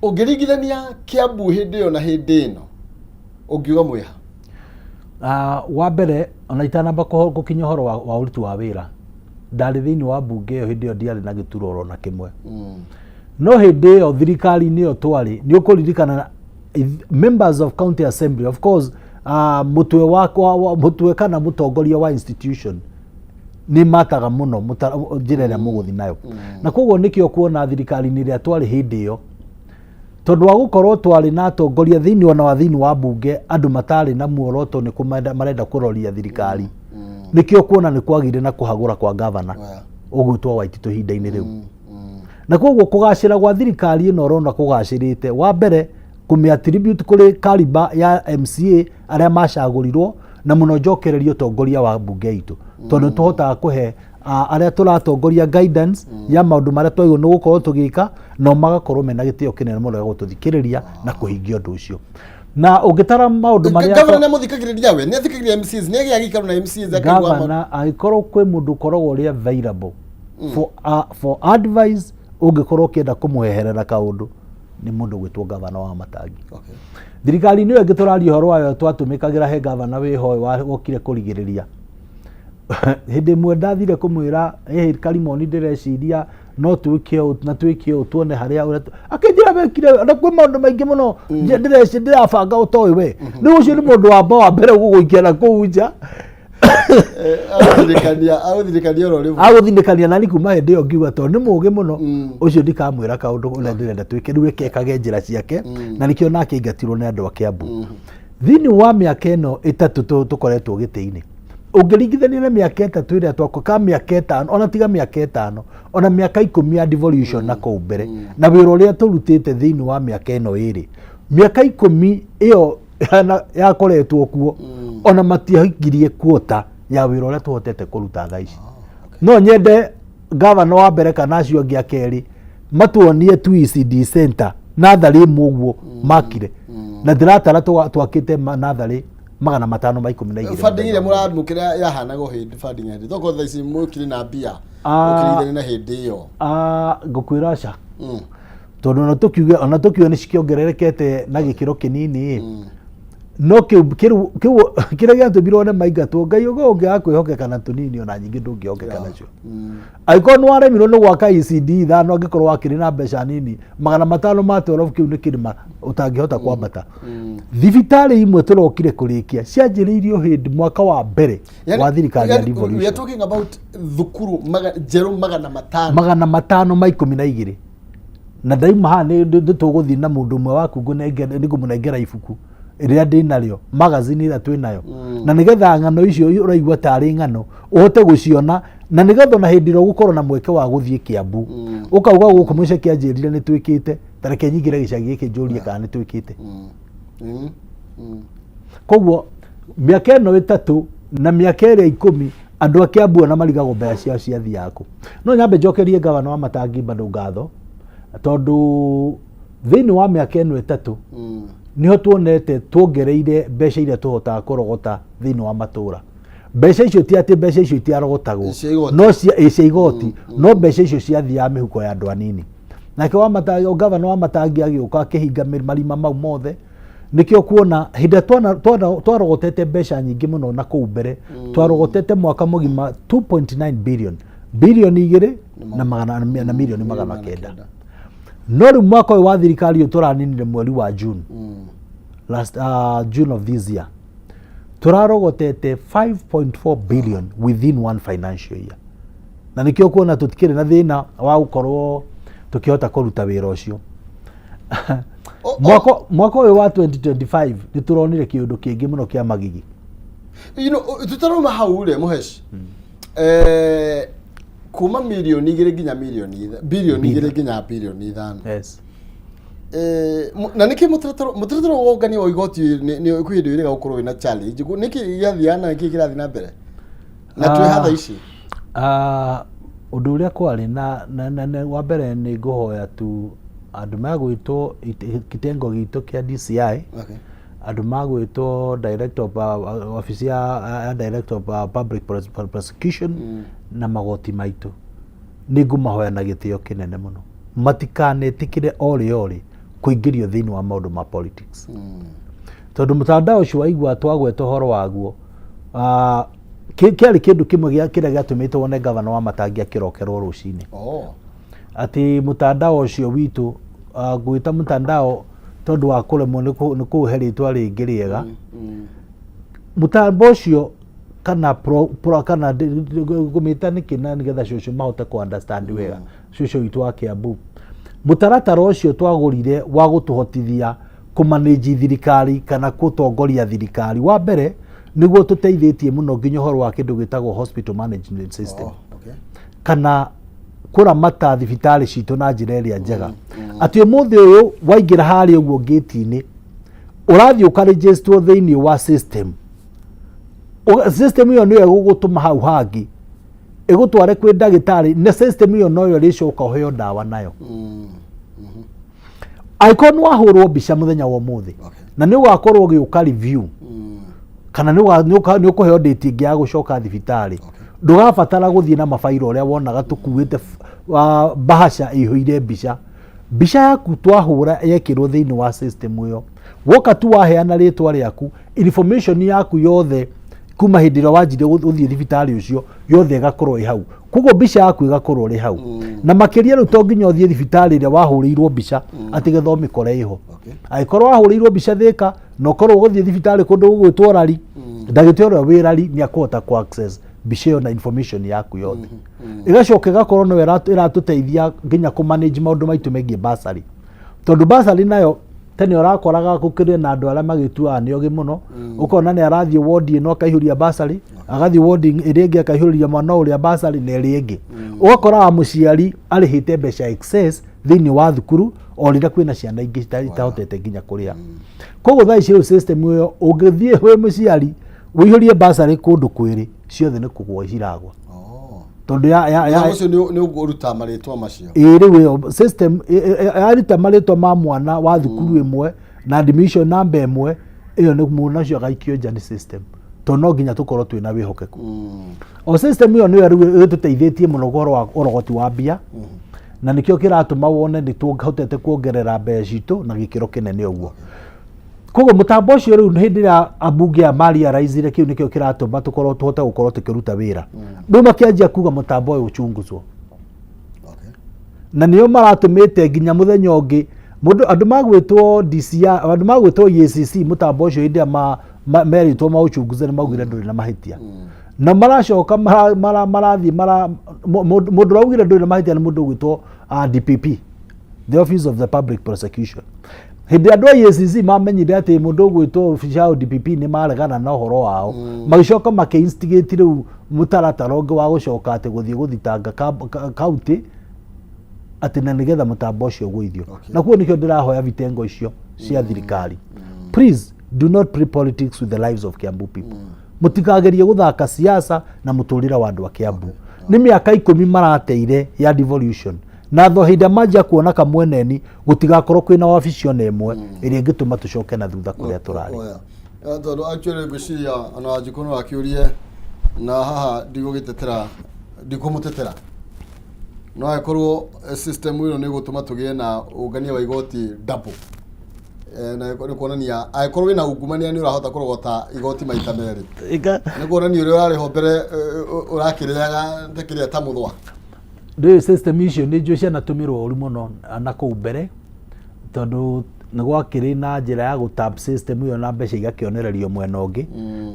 ũngĩringithania Kiambu hĩndĩ ĩyo na hĩndĩ ĩno, ũngiuga mwĩha? Wa mbere, ona itanamba gũkinya ũhoro wa ũruti wa wĩra, ndarĩ thĩinĩ wa mbunge ĩyo hĩndĩ ĩyo ndiarĩ na gĩturwa oro na kĩmwe, no hĩndĩ ĩyo thirikari-inĩ ĩyo twarĩ, nĩ ũkũririkana members of county assembly, of course, mũtwe wakwa mũtwe kana mũtongoria wa institution nĩ mataga mũno njĩra ĩrĩa mũgũthiĩ nayo. Na koguo nĩkĩo kuona thirikari-inĩ ĩrĩa twarĩ hĩndĩ ĩyo, tondũ wa gũkorwo twarĩ na atongoria thĩinĩ ona wa thĩinĩ wa mbunge, andũ matarĩ na muoroto nĩ marenda kũroria thirikari, nĩkĩo kuona nĩ kwagĩire na kũhagũra kwa gavana ũgwĩtwo Waititũ ihinda-inĩ rĩu. Na koguo kũgacĩra gwa thirikari ĩno ũrona kũgacĩrĩte, wa mbere kũmĩ attribute kũrĩ caliber ya MCA arĩa macagũrirwo, na mũno njokererie ũtongoria wa mbunge itũ, tondũ nĩ tũhotaga kũhe arĩa tũratongoria guidance ya maũndũ marĩa twagĩrĩirwo nĩ gũkorwo tũgĩka, nao magakorwo mena gĩtĩo kĩnene mũno gĩa gũtũthikĩrĩria na kũhingia ũndũ ũcio. Na ũngĩtara maũndũ marĩa Gavana nĩ amũthikagĩrĩria, we nĩ athikagĩrĩria MCAs, nĩ agĩa gĩikaro na MCAs akaigua Gavana, angĩkorwo kwĩ mũndũ ũkoragwo ũrĩ available for advice, ũngĩkorwo ũkĩenda kũmũheherera kaũndũ, nĩ mũndũ gwĩtwo gavana wa Matangi. Thirikari-inĩ ĩyo ĩngĩ tũraria ũhoro wayo twatũmĩkagĩra, he gavana wĩho wokire kũrigĩrĩria. Hĩndĩ ĩmwe ndathire kũmwĩra, "Ĩ Karimoni, ndĩreciria no twĩke ũũ na twĩke ũũ, tuone harĩa ũrĩa akĩnjĩra wekire na kwĩ maũndũ maingĩ mũno ndĩreci ndĩrabanga ũtoĩ we." Rĩu ũcio nĩ mũndũ wamba wa mbere gũgũikia na kũu nja. Agũthirikania oro rĩmwe. Agũthinĩkania nani. Kuma hĩndĩ ĩyo ngiuga tondũ nĩ mũũgĩ mũno ũcio, ndikamwĩra kaũndũ ũrĩa ndĩrenda twĩke, rĩu eke ekage njĩra ciake. Na nĩkĩo nake aingatirwo nĩ andũ a Kiambu. Thĩinĩ wa mĩaka ĩno 3 tũkoretwo gĩtĩ-inĩ, ũngĩringithania na mĩaka 3 ĩrĩa twako ka mĩaka 5, ona tiga mĩaka 5, ona mĩaka 10 ya devolution na kũu mbere, na wĩra ũrĩa tũrutĩte thĩinĩ wa mĩaka ĩno 2, mĩaka 10 ĩyo yakoretwo kuo ona matiahingirie kuota ya wĩra ũrĩa tũhotete kũruta thaa ici. No nyende gavana wa mbere kana acio angĩ a kerĩ matuonie tu ECD center natharĩ ĩmwe ũguo makire, na ndĩratara twakĩte natharĩ 512. Funding ĩrĩa mũramũkĩra yahanaga o hĩndĩ, funding ya hĩndĩ tokorwo thaa ici mũkire na mbia ũkĩringithania na hĩndĩ ĩyo? Ngũkwĩra aca. Tondũ ona tũkiuge nĩ cikĩongererekete na gĩkĩro kĩnini ĩ, no kĩu kĩu kĩu kĩrĩa gĩatũmirwo one maingatwo, Ngai ũgo ũngĩaga kwĩhokeka na tũnini, ona nyingĩ ndũngĩhokeka nacio. Angĩkorwo nĩ waremirwo nĩ gwaka ECD 5, angĩkorwo wakĩrĩ na mbeca nini, 500 ma 12, kĩu nĩ kĩrĩma ũtangĩhota kwambata. Thibitarĩ imwe tũrokire kũrĩkia cianjĩrĩirio hĩndĩ mwaka wa mbere wa thirikari ya We are devolution. talking about thukuru njerũ 500. 512. Na ndaima haha nĩ tũgũthiĩ na mũndũ ũmwe waku, nĩ ngũmũnengera ibuku rĩrĩa ndĩ narĩo, magazine ĩrĩa twĩ nayo, na nĩgetha ng'ano icio ũraigua tarĩ ng'ano ũhote gũciona, na nĩgetha ona hĩndĩ ĩrĩa ũgũkorwo na mweke wa gũthiĩ Kĩambu, ũkauga gũkũ mũceke anjĩrire nĩ twĩkĩte, ta reke nyingĩre gĩcagi gĩkĩ njũrie kana nĩ twĩkĩte. Koguo mĩaka ĩno 3 na mĩaka ĩrĩa 10, andũ a Kĩambu ona marigagwo mbeca ciao ciathiaga kũ. No nyambe njokerie gavana wa Matangi bado ngatho, tondũ thĩinĩ wa mĩaka ĩno 3 niho tuonete tuongereire mbeca iria tũhotaga kũrogota thĩinĩ wa matũra. Mbeca icio ti atĩ mbeca icio itiarogotagwo. Cia igoti. No cia igoti, no mbeca icio ciathiaga mĩhuko ya andũ anini. Nake wa Matangi, gavana wa Matangi agĩũka akĩhinga marima mau mothe. Nĩkĩo kuona hĩndĩ ĩrĩa twarogotete mbeca nyingĩ mũno na kũu mbere, twarogotete mwaka mũgima 2.9 billion, bilioni 2 na magana na milioni 900. No rĩu mwaka ũyũ wa thirikari ũyũ tũraninire mweri wa June, last June of this year, tũrarogotete 5.4 billion within one financial year. Na nĩkĩo kuona tũtikĩrĩ na thĩna wa gũkorwo tũkĩhota kũruta wĩra ũcio. Mwaka ũyũ wa 2025 nĩ tũronire kĩũndũ kĩngĩ mũno kĩa magigi. Tutarauma hau rĩ, mũheshi, kuma mirioni 2 nginya 2 bilioni nginya 5 bilioni. Na nĩkĩ mũtaratara wa ũngania wa igoti nĩ kwĩ hĩndĩ wĩrĩga gũkorwo wĩna challenge? Nĩkĩ gĩathiaga na nĩkĩ kĩrathiĩ na mbere na twĩ hatha ici? Ah, ũndũ ũrĩa kwarĩ na wa mbere, nĩ ngũhoya tu andũ magwĩtwo kitengo gitũ kĩa DCI, andũ magwĩtwo director of, office ya director of public prosecution na magoti maitũ, nĩ ngũmahoya na gĩtĩo kĩnene mũno matikanetĩkĩre orĩ orĩ kũingĩrio thĩinĩ wa maũndũ ma politics, tondũ mũtandao ũcio waigua twagweta ũhoro waguo, kĩarĩ kĩndũ kĩmwe gĩa kĩrĩa gĩatũmĩte wone gavana wa Matangi akĩrokerwo rũcinĩ, atĩ mũtandao ũcio witũ, ngwĩta mũtandao tondũ wa kũremwo nĩ kũũhe rĩtwa rĩngĩ rĩega, mũtambo ũcio kana kana ngũmĩta nĩkĩ, na nĩgetha cũcũ mahote kũ understand wega, cũcũ witũ wa Kiambu, mũtaratara ũcio twagũrire wa gũtũhotithia kũmanĩnji thirikari kana gũtongoria thirikari, wa mbere nĩguo tũteithĩtie mũno nginya ũhoro wa kĩndũ gĩtagwo hospital management system kana kũramata thibitarĩ citũ na njĩra ĩrĩa njega, atĩ ũmũthĩ ũyũ waingĩra harĩa ũguo ngĩti-inĩ, ũrathiĩ ũkarĩnjĩstwo thĩinĩ wa system. System ĩyo nĩyo ĩgũgũtũma hau hangĩ, ĩgũtware kwĩ ndagĩtarĩ, na system ĩyo noyo ĩrĩcoka ũheo ndawa nayo. Angĩkorwo nĩ wahũrwo mbica mũthenya wa ũmũthĩ na nĩ ũgakorwo ũgĩũka review kana nĩ ũkũheo date ĩngĩ ya gũcoka thibitarĩ, ndũgabatara gũthiĩ na mabairo ũrĩa wonaga tũkuĩte bahasha ĩihũire mbica. Mbica yaku twahũra yekĩrwo thĩinĩ wa system ĩyo, woka tu waheana rĩtwa rĩaku, information yaku yothe kuma hĩndĩ ĩrĩa wanjirie gũthiĩ thibitarĩ ũcio yothe ĩgakorwo ĩ hau. Koguo mbica yaku ĩgakorwo ĩrĩ hau. Na makĩria rĩu to nginya ũthiĩ thibitarĩ ĩrĩa wahũrĩirwo mbica atĩ getha ũmĩkore ĩho. Angĩkorwo wahũrĩirwo mbica Thĩka na ũkorwo ũgũthiĩ thibitarĩ kũndũ gũgwĩtwo Rari, ndagĩtarĩ ũrĩa wĩ Rari nĩ akũhota kũ access mbica ĩyo na information yaku yothe. Ĩgacoka ĩgakorwo no ĩratũteithia nginya kũ manage maũndũ maitũ megiĩ bursary, tondũ bursary nayo tene ũrakoraga gũkĩrĩ na andũ arĩa magĩtuaga nĩ ogĩ mũno, ũkona nĩ arathiĩ wodi ĩno akaihũria bursary, agathiĩ wodi ĩrĩa ĩngĩ akaihũrĩria mwana ũrĩa bursary, na ĩrĩa ĩngĩ ũgakoraga mũciari arĩhĩte mbeca excess thĩinĩ wa thukuru o rĩrĩa kwĩna ciana ingĩ itahotete nginya kũrĩha. Koguo thaa ici rĩu system ĩyo, ũngĩthiĩ wĩ mũciari ũihũrie bursary kũndũ kwĩrĩ, ciothe nĩ kũgwa ciragwa, tondũ ya Ũcio nĩ ũkũruta marĩtwa macio? Ĩĩ, rĩu ĩyo system yaruta marĩtwa ma mwana wa thukuru ĩmwe na admission number ĩmwe, ĩyo nĩ mwana ũcio agaikio nja nĩ system, tondũ no nginya tũkorwo twĩna wĩhokeku. O system ĩyo nĩyo rĩu ĩtũteithĩtie mũno ũhoro wa ũrogoti wa mbia. Na nĩkĩo kĩratũma wone nĩ tũhotete kuongerera mbeca citũ na gĩkĩro kĩnene ũguo. Koguo mũtambo ũcio rĩu hĩndĩ ĩrĩa ambunge aya marealizire kĩu nĩkĩo kĩratũma tũkorwo tũhote gũkorwo tũkĩruta wĩra, rĩu makĩanjia kuga mũtambo ũyũ ũchunguzwo. Na nĩo maratũmĩte nginya mũthenya ũngĩ mũndũ andũ magwĩtwo DCI, andũ magwĩtwo EACC, mũtambo ũcio hĩndĩ ĩrĩa merĩtwo maũchunguze nĩ maugire ndũrĩ na mahĩtia. Na maracoka marathiĩ mũndũ ũraugire ndũrĩ na mahĩtia nĩ mũndũ ũgwĩtwo DPP, the Office of the Public Prosecution. Hĩndĩ andũ a EACC mamenyire atĩ mũndũ ũgwĩtwo obica wa DPP nĩ maregana na ũhoro wao, magĩcoka makĩ instigate rĩu mũtaratara ũngĩ wa gũcoka atĩ gũthiĩ gũthitanga county atĩ na nĩgetha mũtambo ũcio ũgũithio. Na kuo nĩkĩo ndĩrahoya vitengo icio cia thirikari, please do not play politics with the lives of Kiambu people. Mũtikagerie gũthaka siasa na mũtũrĩre wa andũ a Kiambu. Nĩ mĩaka 10 marateire ya devolution, na tho hĩndĩ ĩrĩa manjia kuona kamweneni gũtigakorwo kwĩna wabici ona ĩmwe ĩrĩa ĩngĩtũma tũcoke na thutha kũrĩa tũrarĩ. Oh, yeah. Tondũ actually ngwĩciria ona Wanjikũ no akĩũrie na haha ndigũgĩtetera, ndikũmũtetera, no angĩkorwo system ĩno nĩ ĩgũtũma tũgĩe na ũngania wa igoti double, na nĩ kuonania angĩkorwo wĩna ungumania nĩ ũrahota kũrogota igoti maita merĩ, nĩ kuonania ũrĩa ũrarĩhwo mbere ũrakĩrĩaga ta kĩrĩa ta mũthwa. Ndũĩ system icio nĩ njũĩ cianatũmĩrwo ũru mũno na kũu mbere, tondũ nĩ gwakĩrĩ na njĩra ya gũtap system ĩyo na mbeca igakĩonererio mwena ũngĩ.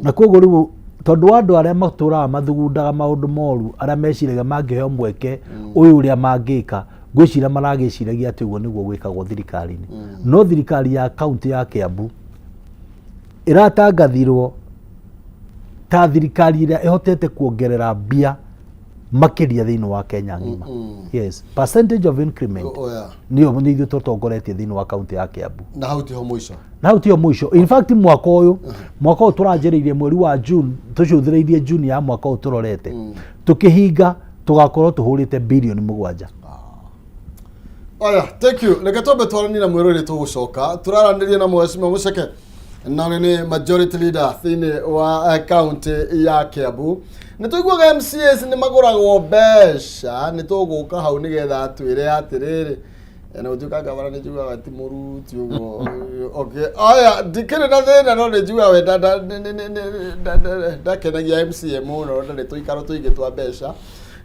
Na koguo rĩu tondũ wa andũ arĩa matũraga mathugundaga maũndũ moru, arĩa meciragia mangĩheo mweke ũyũ ũrĩa mangĩka, ngwĩciria maragĩciragia atĩ ũguo nĩguo gwĩkagwo thirikari-inĩ. No thirikari ya kaunti ya Kiambu ĩratangathirwo ta thirikari ĩrĩa ĩhotete kuongerera mbia makĩria thĩinĩ wa Kenya ng'ima. Yes, percentage of increment. Oh, yeah. Nĩyo nĩ ithuĩ tũtongoretie thĩinĩ wa kaunti ya Kiambu. Na hau tiho mũico. Na hau tiho mũico. In fact, mwaka ũyũ tũranjĩrĩirie mweri wa June, tũcũthĩrĩirie June ya mwaka ũyũ tũrorete, tũkĩhinga tũgakorwo tũhũrĩte birioni 7. Aya, thank you. Reke twambe twaranie na mwĩroreri, tũgũcoka tũraranĩria na Mheshimiwa Mũceke, na ũrĩa nĩ majority leader thĩinĩ wa county ya Kiambu. Nĩ tũiguaga MCAs nĩ magũragwo mbeca, nĩ tũgũka hau nĩgetha atwĩre atĩrĩrĩ, na gũtuĩka gavana nĩ njiguaga ti mũruti ũguo. Okay, aya, ndikĩrĩ na thĩna, no nĩ njugaga we ndakenagia MCA mũno, ndarĩ tũikaro tũingĩ twa mbeca.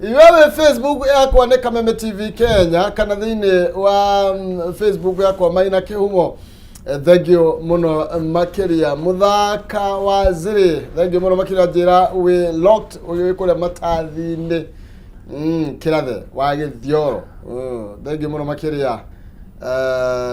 Iwewe Facebook yakwa nĩ Kameme TV Kenya, kana thĩinĩ wa Facebook yakwa Maina Kĩhumo. Thank you mũno makĩria, mũthaka wa ziri, thank you mũno makĩria. Njĩra wĩ locked wĩ kũrĩa matathi-inĩ, kĩrathe wa gĩthioro. Thank you mũno makĩria.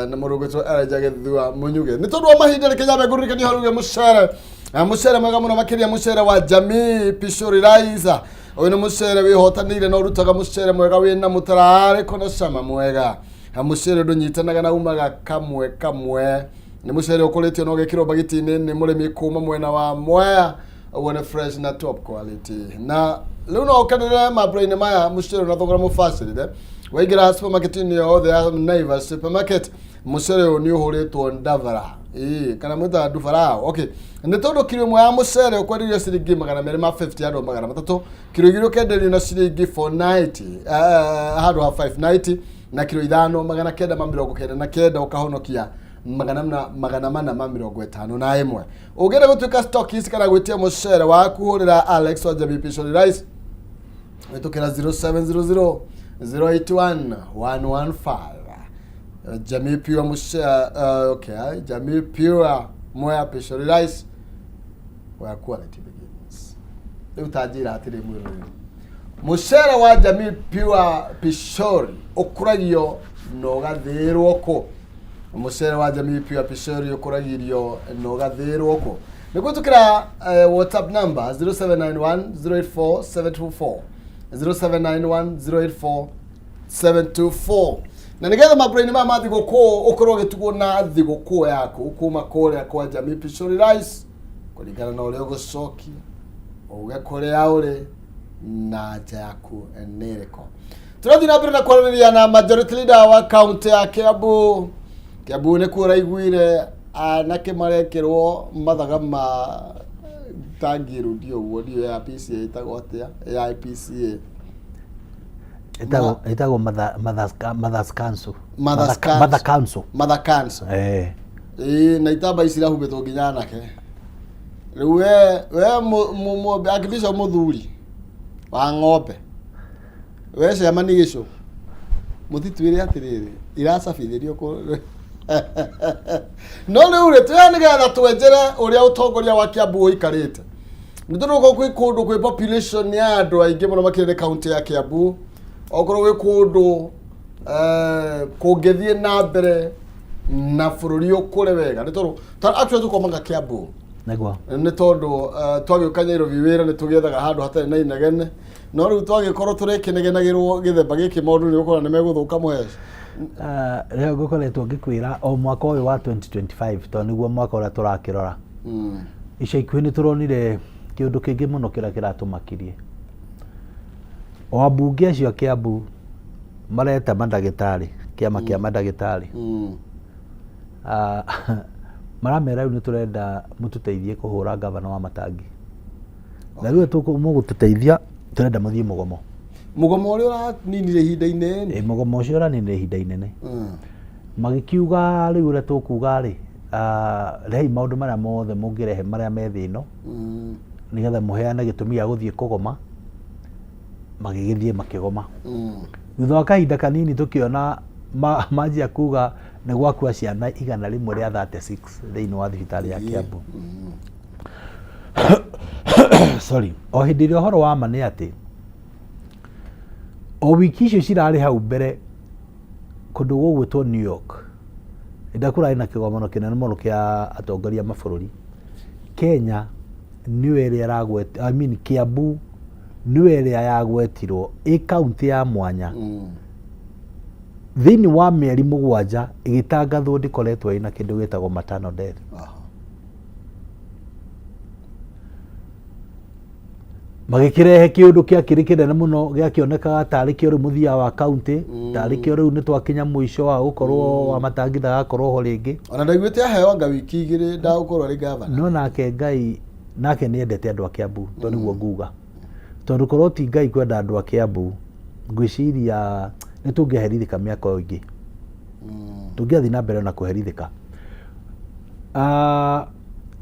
Na mũndũ ũgwĩtwo Elijah Gĩthua Mũnyuge. Nĩ tondũ wa mahinda, reke nyambe ngũririkanie haruge mũcere. Na mũcere mwega mũno makĩria, mũcere wa Jamii Pishori Rice. Ũyũ nĩ mũcere wĩhotanĩire na ũrutaga mũcere mwega wĩna mũtararĩko na cama mwega. Na mũcere ndũnyitanaga na umaga kamwe kamwe. Nĩ mũcere ũkũrĩtio na ũgekĩrwo bagiti-inĩ nĩ mũrĩmi kuma mwena wa Mwea, ũguo nĩ fresh na top quality. Na rĩu no ũkenere mambura-inĩ maya mũcere na thogora mũbacĩrĩre. Waingĩra supermarket-inĩ yothe ya Naivas Supermarket, mũcere ũyũ nĩ ũhũrĩtwo ndabara. Ĩĩ, kana mwĩtaga ndubarao. Okay, nĩ tondũ kiro ĩmwe ya mũcere ũkwenderio ciringi 250 handũ 300, kiro 2 ũkenderio na ciringi 490 handũ ha 590, na kiro 5 999, ũkahonokia 451. Ũngĩenda gũtuĩka stockist kana gwĩtia mũcere waku, hũrĩra Alex wa Jamii Pishori Rice wĩtũkĩra 0700 081 115. Jamii Pure mũcere, okay, Jamii Pure Mwea Pishori Rice, where quality begins. Rĩu ta njĩra atĩrĩ mwĩroreri, mũcere wa Jamii Pure Pishori ũkũragio na ũgathĩĩrwo kũ? Mũcere wa Jamii Pure Pishori ũkũragĩrio na ũgathĩĩrwo kũ? Nĩ kũhĩtũkĩra WhatsApp number 0791 084 724, 0791 084 724. Na nĩgetha mambura-inĩ maya ma thigũkũ ũkorwo ũgĩtugwo na thigũkũ yaku kuma kũrĩa kwa Jamii Pishori Rice, kũringana na ũrĩa ũgũcokia uge kũrĩa ũrĩ na nja yaku nĩ ĩrĩkũ. Tũrathiĩ na mbere na kwaranĩria na majority leader wa county ya Kiambu. Kiambu nĩkuo ũraiguire anake marekĩrwo mathaga ma tangi rũndi ũguo, ndiũ ya PCA ĩtagwo atĩa, ya IPCA. Ĩtagwo Mothers Council. Mothers Mother Mother Council. Mother Council. Eh. Ĩĩ, na itamba ici irahumbĩtwo nginya anake. Rĩu we archbishop mũthuri wa ng'ombe, we chairman gĩcũ, mũtitwĩre atĩrĩrĩ, iracabithĩrio kũ no rĩu rĩ, twĩra nĩgetha twenjere ũrĩa ũtongoria wa Kiambu ũikarĩte. Nĩ tondũ gũkorwo kwĩ kũndũ kwĩ population ya andũ aingĩ mũno makĩria nĩ kaunti ya Kiambu, okorwo gwĩ kũndũ kũngĩthiĩ na mbere na bũrũri ũkũre wega, nĩ tondũ actually tũkomaga Kiambu. Nĩguo. Nĩ tondũ twagĩũka Nairobi wĩra nĩ tũgĩethaga handũ hatarĩ na inegene, no rĩu twagĩkorwo tũrekĩnegenagĩrwo gĩthemba gĩkĩ, maũndũ nĩ ũkora nĩ megũthũka mũheci. Rĩo ngũkoretwo ngĩkwĩra o mwaka ũyũ wa 2025, tondũ nĩguo mwaka ũrĩa tũrakĩrora. Ica ikuhĩ nĩ tũronire kĩũndũ kĩngĩ mũno kĩrĩa kĩratũmakirie. O ambunge acio a Kiambu mareta mandagĩtarĩ, kĩama kĩa mandagĩtarĩ. Maramera rĩu nĩ tũrenda mũtũteithie kũhũra gavana wa Matangi. Na rĩu mũgũtũteithia, tũrenda mũthiĩ mũgomo. Mũgomo ũrĩa ũraninire ihinda inene. Ĩ, mũgomo ũcio ũraninire ihinda inene. Magĩkiuga rĩu ũrĩa tũkuga rĩ, rehei maũndũ marĩa mothe mũngĩrehe marĩa me thĩ ĩno, nĩgetha mũheane gĩtũmi gĩa gũthiĩ kũgoma. Magĩgĩthiĩ makĩgoma. Thutha wa kahinda kanini tũkĩona manjia kuga nĩ gwakua ciana 136 thĩinĩ wa thibitarĩ ya Kiambu. Sorry. O hĩndĩ ĩrĩa ũhoro wa ma nĩ atĩ o wiki icio cirarĩ hau mbere, kũndũ gũgwĩtwo New York, hĩndĩ ĩrĩa kũrarĩ na kĩgomano kĩnene mũno kĩa atongoria a mabũrũri, Kenya nĩyo ĩrĩa ĩragwet, I mean Kiambu nĩyo ĩrĩa yagwetirwo ĩ kaunti ya mwanya thĩinĩ wa mĩeri 7 ĩgĩtangathwo ndĩkoretwo ĩna kĩndũ gĩtagwo maternal death. Magĩkĩrehe kĩũndũ kĩakĩrĩ kĩnene mũno, gĩakĩonekaga tarĩ kĩo rĩu mũthia wa kaunti, tarĩ kĩo rĩu nĩ twakinya mũico wa gũkorwo wa Matangi ndagakorwo ho rĩngĩ. Ona ndaiguĩte aheo anga wiki 2 ndagũkorwo arĩ gavana. No nake Ngai nake nĩ endete andũ a Kiambu, tondũ nĩguo nguga, tondũ korwo ti Ngai kwenda andũ a Kiambu, ngwĩciria nĩ tũngĩaherithĩka mĩaka ĩyo ĩngĩ, tũngĩathiĩ na mbere na kũherithĩka.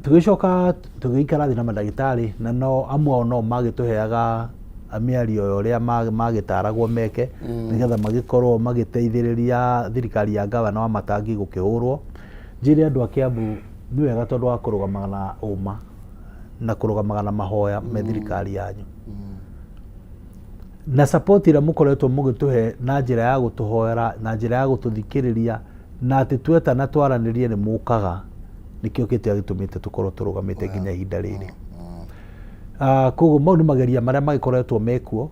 Tũgĩcoka tũgĩikara thĩ na mandagĩtarĩ, na no amwe ao no magĩtũheaga mĩario ya ũrĩa magĩtaragwo meke, nĩgetha magĩkorwo magĩteithĩrĩria thirikari ya gavana wa Matangi gũkĩhũrwo. Njĩre andũ a Kiambu nĩ wega tondũ wa kũrũgamaga na ũma na kũrũgamaga na mahoya me thirikari yanyu, na support ĩrĩa mũkoretwo mũgĩtũhe na njĩra ya gũtũhoera, na njĩra ya gũtũthikĩrĩria, na atĩ twetana twaranĩrie nĩ mũkaga, nĩkĩo kĩrĩa gĩtũmĩte tũkorwo tũrũgamĩte nginya ihinda rĩrĩ. Koguo mau nĩ mageria marĩa magĩkoretwo mekuo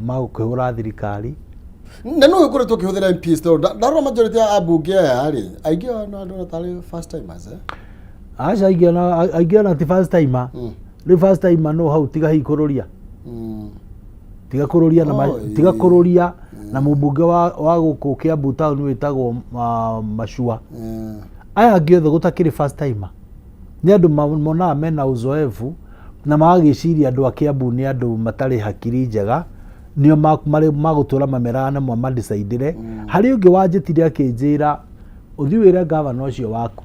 ma gũkĩhũra thirikari. Na nũ ũkoretwo ũkĩhũthĩra MPs, tondũ ndarora majority ya ambunge aya rĩ, aingĩ ao nĩ andũ tarĩ first timers, eh? Aca, aingĩ ona ti first timer. Rĩu first timer no hau tiga hihi kũrũria, tiga kũrũria na tiga kũrũria na mũmbunge wa gũkũ Kiambu town wĩtagwo Machua. Aya angĩ othe gũtakĩrĩ first timer, nĩ andũ monaga mena uzoefu na magagĩciria andũ a Kiambu nĩ andũ matarĩ hakiri njega, nĩo magũtũra mameraga na mamadecidĩre. Harĩ ũngĩ wanjĩtire akĩnjĩra, ũthiĩ wĩre gavana ũcio waku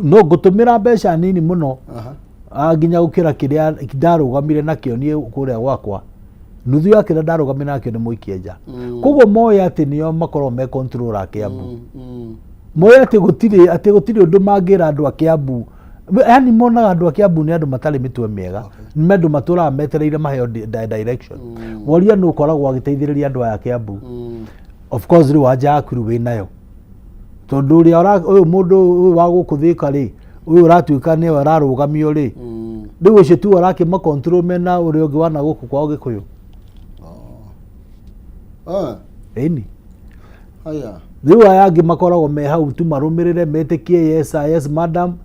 no ngũtũmĩra mbeca nini mũno, nginya gũkĩra kĩrĩa ndarũgamire nakĩo niĩ kũrĩa gwakwa, nuthu ya kĩrĩa ndarũgamire nakĩo nĩ mũikie nja. Koguo moĩ atĩ nĩo makoragwo me control a Kiambu. Moĩ atĩ gũtirĩ ũndũ mangĩra andũ a Kiambu, yani monaga andũ a Kiambu nĩ andũ matarĩ mĩtwe mĩega, nĩ andũ matũraga metereire maheo direction. Woria nũ ũkoragwo agĩteithĩrĩria andũ aya Kiambu? Of course rĩu anja yaku rĩu wĩnayo, tondũ ũrĩa ũyũ mũndũ ũyũ wa gũkũ Thĩka rĩ, ũyũ ũratuĩka nĩwe ararũgamio rĩ, rĩu ũcio tiwe ũrakĩma control mena ũrĩa ũngĩ wana gũkũ kwao Gĩkũyũ. Ĩni. Haya. Rĩu aya angĩ makoragwo me hau tu marũmĩrĩre, metĩkie, "Yes sir, yes madam,"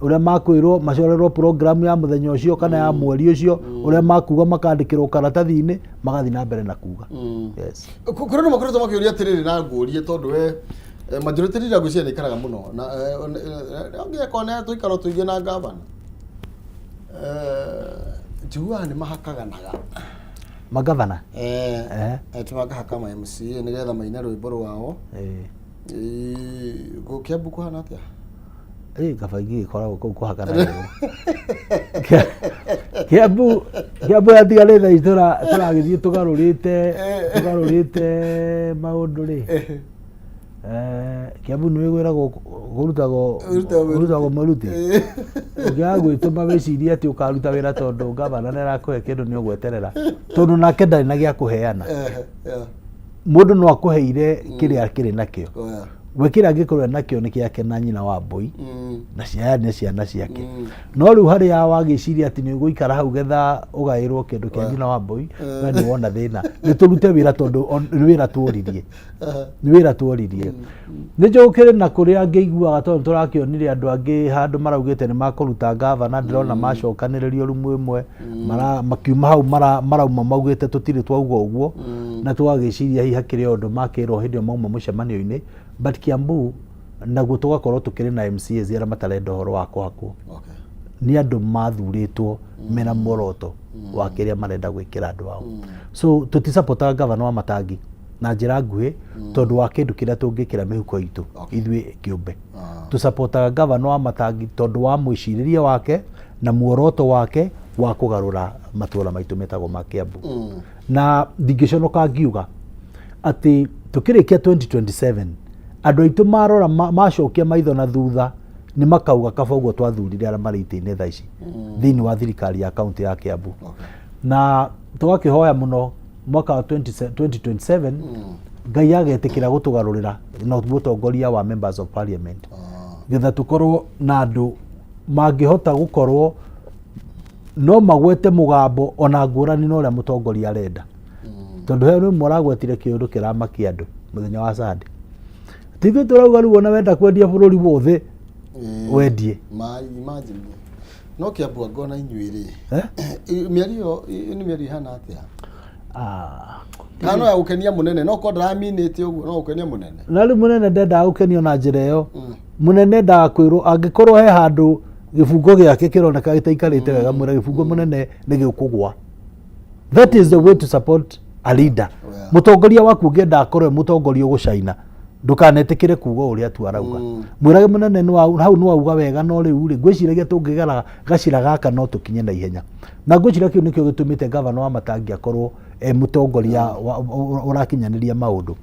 ũrĩa makwĩrwo, macorerwo program ya mũthenya ũcio kana ya mweri ũcio, ũrĩa makuga makandĩkĩrwo karatathi-inĩ, magathiĩ na mbere na kuga. Yes. Kũrĩ andũ makoretwo makĩũria atĩrĩrĩ, na ngũrie tondũ we majority leader ngwĩciria nĩ ikaraga mũno na ũngĩkorwo nĩ tũikaro tũingĩ na gavana, njiguaga nĩ mahakaganaga. Magavana. Eh, Eh. Tũmakahaka ma MCA nĩgetha maine rwĩmbo rwao. Eh. Kiambu kũhana atĩa? Ĩ kaba ingĩgĩkoragwo kũu kũhakanagĩrwo. Kiambu, Kiambu yatigarĩte thaa ici tũragĩthiĩ tũgarũrĩte maũndũ rĩ. Eh, Kiambu nĩ gwĩragwo kũrutagwo Ũrutagwo mwĩruti. kũrutagwo mwĩruti. Ũngĩaga gwĩtũma wĩcirie atĩ ũkaruta wĩra tondũ gavana nĩ arakũhe kĩndũ nĩ ũgweterera tondũ nake ndarĩ na gĩa kũheana. Mũndũ no akũheire kĩrĩa akĩrĩ nakĩo. We kĩrĩa angĩkorwo nakĩo nĩ kĩake na nyina wa mbũi na ciana nĩ ciana ciake. No rĩu harĩa wagĩciria atĩ nĩ ũgũikara hau getha ũgaĩrwo kĩndũ kĩa nyina wa mbũi, we nĩ wona thĩna. Nĩ tũrute wĩra tondũ nĩ wĩra tuoririe. Nĩ wĩra tuoririe. Nĩ njũĩ gũkĩrĩ na kũrĩa ngĩiguaga tondũ nĩ tũrakĩonire andũ angĩ handũ maraugĩte nĩ makũruta ngavana, ndĩrona macokanĩrĩrio rumu ĩmwe, makiuma hau marauma maugĩte tũtirĩ twauga ũguo, na tũgagĩciria hihi hakĩrĩ o ũndũ makĩrwo hĩndĩ ĩyo mauma mũcemanio-inĩ, but Kiambu naguo tũgakorwo tũkĩrĩ na MCAs arĩa matarenda ũhoro wa kũhakwo. Nĩ andũ mathurĩtwo mena muoroto wa kĩrĩa marenda gwĩkĩra andũ ao. So tũtisapotaga gavana wa Matangi na njĩra nguhĩ tondũ wa kĩndũ kĩrĩa tũngĩkĩra mĩhuko itũ ithuĩ kĩũmbe. Tũsapotaga gavana wa Matangi tondũ wa mwĩcirĩrie wake na muoroto wake wa kũgarũra matũra maitũ metagwo ma Kiambu. Na ndingĩconoka ngiuga atĩ tũkĩrĩkia 2027 andũ aitũ marora macokia maitho na thutha nĩ makauga kaba ũguo twathurire arĩa marĩ itĩ-inĩ thaa ici thĩinĩ wa thirikari ya kaunti ya Kiambu. Na tũgakĩhoya mũno mwaka wa 2027 Ngai agetĩkĩra gũtũgarũrĩra na mũtongoria wa members of parliament getha tũkorwo na andũ mangĩhota gũkorwo no magwete mũgambo ona ngũrani na ũrĩa mũtongoria arenda. Tondũ he rĩmwe ũragwetire kĩũndũ kĩramakia andũ mũthenya wa Sunday. Ti ithuĩ tũrauga rĩu ona wenda kwendia bũrũri wothe wendie. Ma imagine. No Kiambu anga ona inyuĩ rĩ. Eh? Mĩario ĩyo nĩ mĩario ĩhana atĩa? Ah. Kana no ya gũkenia mũnene, no korwo ndaraminĩte ũguo no gũkenia mũnene. Na rĩu mũnene ndendaga gũkenio na njĩra ĩyo. Mũnene endaga kwĩrwo angĩkorwo he handũ gĩbungo gĩake kĩroneka gĩtaikarĩte wega mwĩre gĩbungo mũnene nĩ gĩkũgwa. That is the way to support a leader. Mũtongoria waku ũngĩenda akorwo e mũtongoria ũgũcaina, ndũkanetĩkĩre kuga ũrĩa tu arauga. Mwĩrage mũnene hau nĩ wauga wega, no rĩu rĩ, ngwĩciragia tũngĩgera gacĩra gaka no tũkinye na ihenya. Na ngwĩciria kĩu nĩkĩo gĩtũmĩte gavana wa Matangi akorwo e mũtongoria ũrakinyanĩria maũndũ.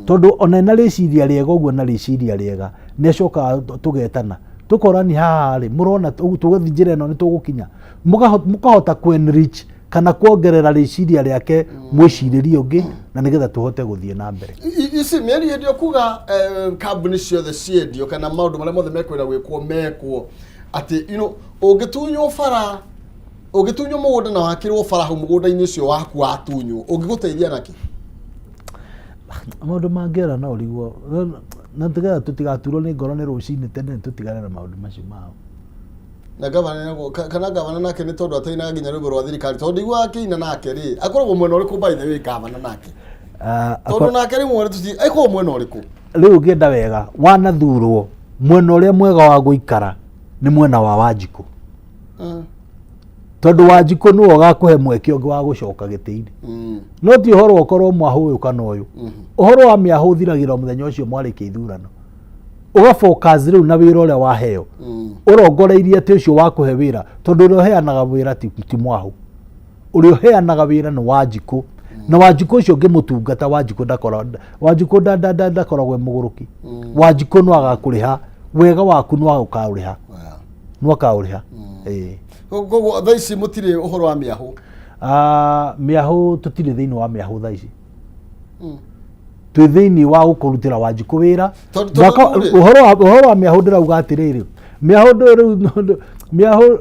Tondũ ona ena rĩciria rĩega ũguo na rĩciria rĩega, nĩ acokaga tũgetana. Tũkorani haha rĩ, mũrona tũgĩthiĩ njĩra ĩno nĩ tũgũkinya. Mũkahota kũ enrich kana kuongerera rĩciria rĩake mwĩcirĩrie ũngĩ na nĩgetha tũhote gũthiĩ na mbere. Ici mĩario hĩndĩ ĩyo kuga kambuni ciothe ciendio kana maũndũ marĩa mothe mekwenda gwĩkwo mekwo atĩ you know, ũngĩtunywo bara, ũngĩtunywo mũgũnda na wakĩrwo bara hau mũgũnda-inĩ ũcio waku watunywo, ũngĩgũteithia nakĩ? Maũndũ mangĩera no ũrigwo na tũgetha tũtigaturwo nĩ ngoro nĩ rũcinĩ tene tũtigane na maũndũ macio mao. Na gavana kana gavana nake nĩ tondũ atainaga nginya rwĩmbo rwa thirikari, tondũ ndiguaga akĩina nake rĩ, akoragwo mwena ũrĩkũ by the way gavana nake? Tondũ nake rĩmwe tũti akoragwo mwena ũrĩkũ? Rĩu ũngĩenda wega wanathurwo mwena ũrĩa mwega wa gũikara nĩ mwena wa Wanjikũ. Tondũ Wanjikũ nĩwe ũgakũhe mweke ũngĩ wa gũcoka gĩtĩ-inĩ. No ti ũhoro ũkorwo mwahũ ũyũ kana ũyũ. Ũhoro wa mĩahũ ũthiragĩra mũthenya ũcio mwarĩkia ithurano. Ũga focus rĩu na wĩra ũrĩa waheo. Ũrongoreirie atĩ ũcio wakũhe wĩra, tondũ ũrĩa ũheanaga wĩra ti mwahũ. Ũrĩa ũheanaga wĩra nĩ Wanjikũ. Na Wanjikũ ũcio ũngĩmũtungata, Wanjikũ Wanjikũ ndakoragwo e mũgũrũki. Wanjikũ no agakũrĩha, wega waku no akaũrĩha. No akaũrĩha. Ĩĩ. Koguo thaa ici mũtirĩ ũhoro wa mĩahũ? Mĩahũ tũtirĩ thĩinĩ wa mĩahũ thaa ici. Twĩ thĩinĩ wa gũkũrutĩra Wanjikũ wĩra. Tondũ Mwaka rĩu rĩ- ũhoro wa mĩahũ ndĩrauga atĩrĩrĩ, mĩahũ ndũ rĩu, mĩahũ,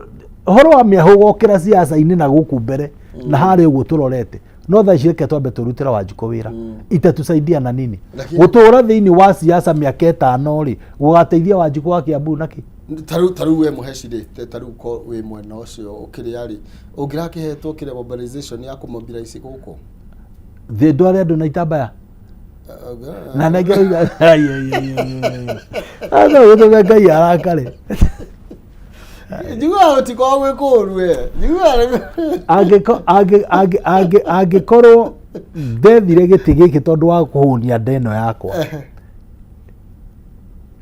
ũhoro wa mĩahũ gokĩra siasa-inĩ na gũkũ mbere na harĩa ũguo tũrorete. No thaa ici reke twambe tũrutĩre Wanjikũ wĩra. Itatusaidia na nini? Lakini- Gũtũra thĩinĩ wa siasa mĩaka ĩtano rĩ, gũgateithia Wanjikũ wa Kiambu nakĩ? Ta rĩu we Mũheci rĩ, ta rĩu ko wĩ mwena ũcio ũkĩrĩa rĩ, ũngĩrakĩhetwo kĩrĩa mobilization ya kũmobilize gũkũ? Thĩ ndware andũ na itambaya? Na nengera gũtũme Ngai arakare. Njiguaga gũtikoragwo gwĩ kũũru we. Njiguaga Angĩkorwo ndethire gĩtĩ gĩkĩ tondũ wa kũhũnia nda ĩno yakwa,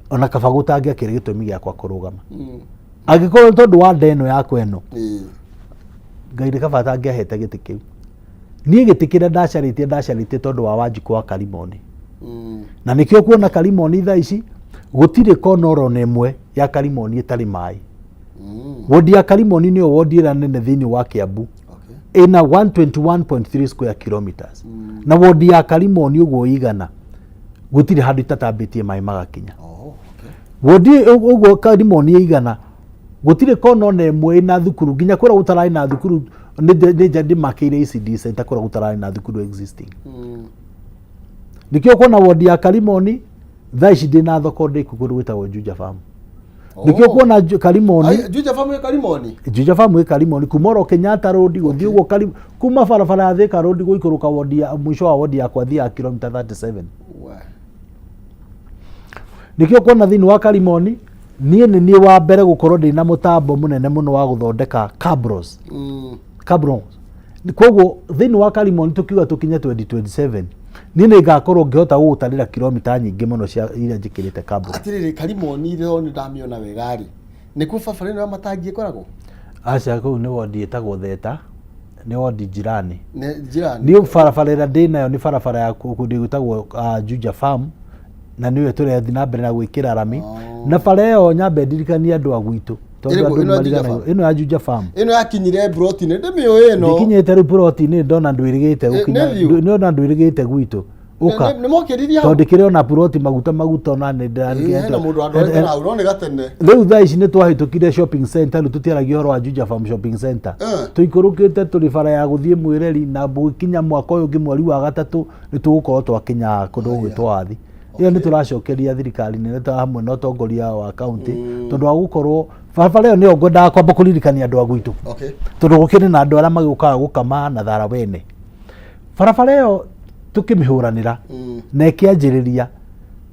ona kaba gũtangĩakĩrĩ gĩtũmi gĩakwa kũrũgama. Angĩkorwo nĩ tondũ wa nda ĩno yakwa ĩno, Ngai nĩ kaba atangĩahete gĩtĩ kĩu. Niĩ gĩtĩ kĩrĩa ndacarĩtie, ndacarĩtie tondũ wa Wanjikũ wa Karimoni. Na nĩkĩo kuona Karimoni thaa ici gũtirĩ kona oro na ĩmwe ya Karimoni ĩtarĩ maĩ. Wodi ya Karimoni nĩyo wodi ĩrĩa nene thĩinĩ wa Kiambu. Ĩna 121.3 square kilometers. Na wodi ya Karimoni ũguo igana gũtirĩ handũ itatambĩtie maĩ magakinya. Oh, okay. Wodi ũguo Karimoni ĩigana gũtirĩ kona ona ĩmwe ĩna thukuru, nginya kũrĩa gũtararĩ na thukuru nĩ ndĩmakĩire ECD center kũrĩa gũtararĩ na thukuru existing. Nĩkĩo kuona wodi ya Karimoni thaa ici ndĩ na thoko ndĩku kũndũ gwĩtagwo Juja Farm. Nĩkĩo kuona Karimoni. Ai, Juja Farm ĩ Karimoni? Juja Farm ĩ Karimoni, kuma oro Kenyatta Road gũthiĩ ũguo kuma barabara ya Thika Road gũikũrũka wodi ya mũico wa wodi yakwa thiaga kilomita 37. We. Nĩkĩo kuona thĩinĩ wa Karimoni niĩ nĩ niĩ wa mbere gũkorwo ndĩ na mũtambo mũnene mũno wa gũthondeka cabros. Cabros. Koguo thĩinĩ wa Karimoni tũkiuga tũkinye 2027, niĩ nĩ ngakorwo ngĩhota gũgũtarĩra kilomita nyingĩ mũno cia iria njĩkĩrĩte cabros. Atirĩrĩ, Karimoni rĩo nĩ ndamĩona wega rĩ, nĩkuo barabara ĩno ya matangi ĩkoragwo? Aca, kũu nĩ wodi ĩtagwo Theta, nĩ wodi jirani. Nĩ jirani. Niĩ barabara ĩrĩa ndĩ nayo nĩ barabara ya kũndũ gwĩtagwo Juja Farm, na nĩyo tũrathiĩ na mbere na gwĩkĩra rami. Na bara ĩyo nyambe ndirikanie andũ a gwitũ, tondũ Ĩrĩkũ? andũ Ĩno ya Juja nĩmariganagĩrwo. Farm? Ĩno ya Juja Farm. Ĩno yakinyire broti-inĩ, ndĩmĩũĩ ĩno. Ndĩkinyĩte rĩu puroti-inĩ, ndona ndwĩrĩgĩte gũkinya. Nĩ thiũ? Ndona ndwĩrĩgĩte gwitũ. Ũka. Nĩ mokĩririe hau? Tondũ ndĩkĩrĩ ona puroti maguta maguta ona nĩ Ĩĩ, hena mũndũ wandwarĩte na hau, no nĩ gatene. Rĩu thaa ici nĩ twahĩtũkire shopping center, rĩu tũtiaragia ũhoro wa Juja Farm shopping center. Tũikũrũkĩte tũrĩ bara ya gũthiĩ Mwĩreri, na gũgĩkinya mwaka ũyũ ũngĩ mweri wa gatatũ nĩ tũgũkorwo twakinya kũndũ gũgwĩtwo Wathi. Ĩyo nĩ tũracokeria thirikari nene ta hamwe na ũtongoria wa kaunti, tondũ wa gũkorwo barabara ĩyo nĩyo ngwendaga kwamba kũririkania andũ a gwitũ. Tondũ gũkĩrĩ na andũ arĩa magĩũkaga gũkama na thara wene. Barabara ĩyo tũkĩmĩhũranĩra na ĩkĩanjĩrĩria,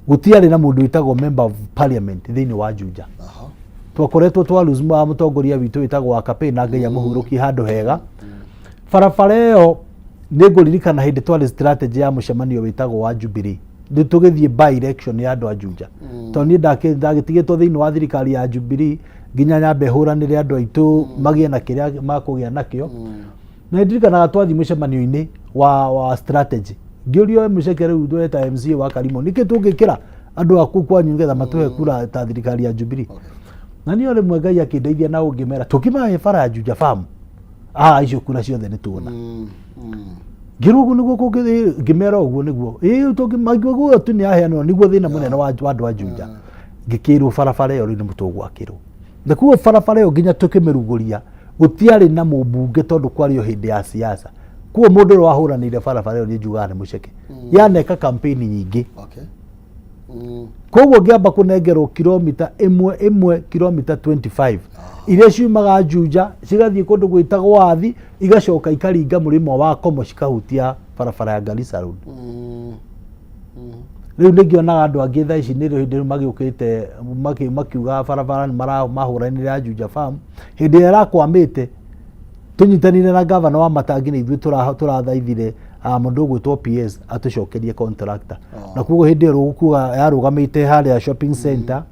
gũtiarĩ na mũndũ wĩtagwo member of parliament thĩinĩ wa Juja. Twakoretwo twa lose mũtongoria witũ wĩtagwo wa Kapĩ, na Ngai amũhurũkie handũ hega. Barabara ĩyo nĩ ngũririkana hĩndĩ twarĩ strategy ya mũcemanio wĩtagwo wa Jubilee, rĩu tũgĩthiĩ by election ya andũ a Juja. Tondũ niĩ ndagĩtigĩtwo thĩinĩ wa thirikari ya Jubilee nginya nyambe hũranĩre andũ aitũ magĩe na kĩrĩa makũgĩa nakĩo. Na ndirikanaga twathiĩ mũcemanio-inĩ wa strategy, ngĩũrio, "Mũceke, rĩu tweta MCA wa Karimo, nĩkĩ tũngĩkĩra andũ aku kwanyu nĩgetha matũhe kura ta thirikari ya Jubilee?" Na niĩ o rĩmwe Ngai akĩndeithia na ũngĩmera tũkĩmahe bara ya Juja Farm, icio kura ciothe nĩ tuona. Ngĩrwo ũguo nĩguo kũngĩthiĩ, ngĩmera ũguo nĩguo ĩĩ tũngĩmaigua tu nĩ aheanwo nĩguo thĩna mũnene wa andũ a Juja. Ngĩkĩrwo barabara ĩyo rĩu nĩ tũgwakĩrwo, na koguo barabara ĩyo nginya tũkĩmĩrugũria gũtiarĩ na mũmbunge, tondũ kwarĩ o hĩndĩ ya siasa. Koguo mũndũ ũrĩa wahũranĩire barabara ĩyo niĩ njugaga nĩ Mũceke, yaneka campaign nyingĩ. Koguo ngĩamba kũnengerwo kilomita ĩmwe ĩmwe, kilomita 25 iria ciumaga Juja cigathiĩ kũndũ gwĩtagwo Wathi, igacoka ikaringa mũrĩmo wa Komo cikahutia barabara ya Garissa Road. Rĩu nĩngĩonaga andũ angĩ thaa ici nĩ hĩndĩ rĩu magĩũkĩte makiuga barabara nĩ mahũranĩire ya Juja Farm hĩndĩ ĩrĩa ĩrakwamĩte. Tũnyitanĩire na gavana wa Matangi nĩ ithuĩ tũrathaithire mũndũ ũgwĩtwo PS atũcokerie contractor. Na koguo hĩndĩ ĩyo rũkuga yarũgamĩte harĩa shopping center,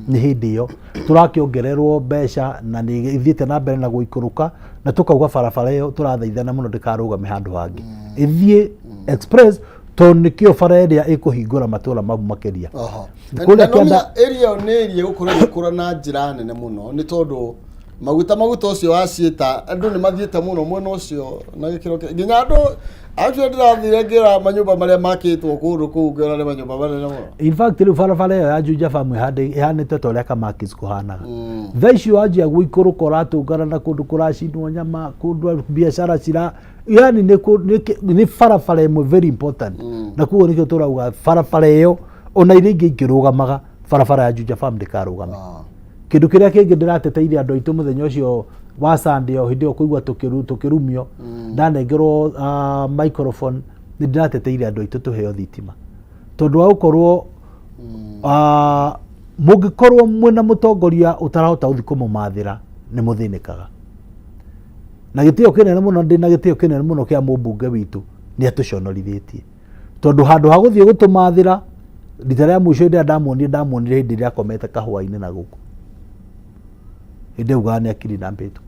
nĩ hĩndĩ ĩyo tũrakĩongererwo mbeca na nĩ ĩthiĩte na mbere na gũikũrũka, na tũkauga barabara ĩyo tũrathaithana mũno ndĩkarũgame handũ hangĩ, ĩthiĩ express, tondũ nĩkĩo bara ĩrĩa ĩkũhingũra matũra mau makĩria. Kũrĩa Na kĩanda area ĩyo nĩ area ĩgũkorwo ĩgĩkũra na njĩra nene mũno, nĩ tondũ maguta maguta ũcio wa ciĩta andũ nĩ mathiĩte mũno mwena ũcio na gĩkĩro nginya andũ acio ndĩrathire ngĩra manyũmba marĩa makĩtwo kũndũ kũu, ngĩona nĩ manyũmba manene mũno. In fact, rĩu barabara ĩyo ya Juja Farm ĩhanĩte ta ũrĩa Kamakis kũhanaga thaa ici. Wanjia gũikũrũka ũratũngana na kũndũ kũracinwo nyama, kũndũ biacara cira, yani nĩ barabara ĩmwe very important. Na koguo nĩkĩo tũrauga barabara ĩyo ona iria ingĩ ingĩrũgamaga, barabara ya Juja Farm ndĩkarũgame. Kĩndũ kĩrĩa kĩngĩ ndĩrateteire andũ aitũ mũthenya ũcio wa Sunday, o hĩndĩ ĩyo kũigua tũkĩrumio, ndanengerwo microphone, nĩ ndĩrateteire andũ aitũ tũheo thitima, tondũ wa gũkorwo mũngĩkorwo mwĩna mũtongoria ũtarahota gũthiĩ kũmũmathĩra Nĩ mũthĩnĩkaga na gĩtĩo kĩnene mũno, ndĩna gĩtĩo kĩnene mũno kĩa mũmbunge witũ, nĩ atũconorithĩtie tondũ handũ ha gũthiĩ gũtũmathĩra rita rĩa mũico hĩndĩ ĩrĩa ndamuonire, ndamuonire hĩndĩ ĩrĩa akomete kahũa-inĩ na gũkũ, hĩndĩ augaga nĩ akidnapĩtwo,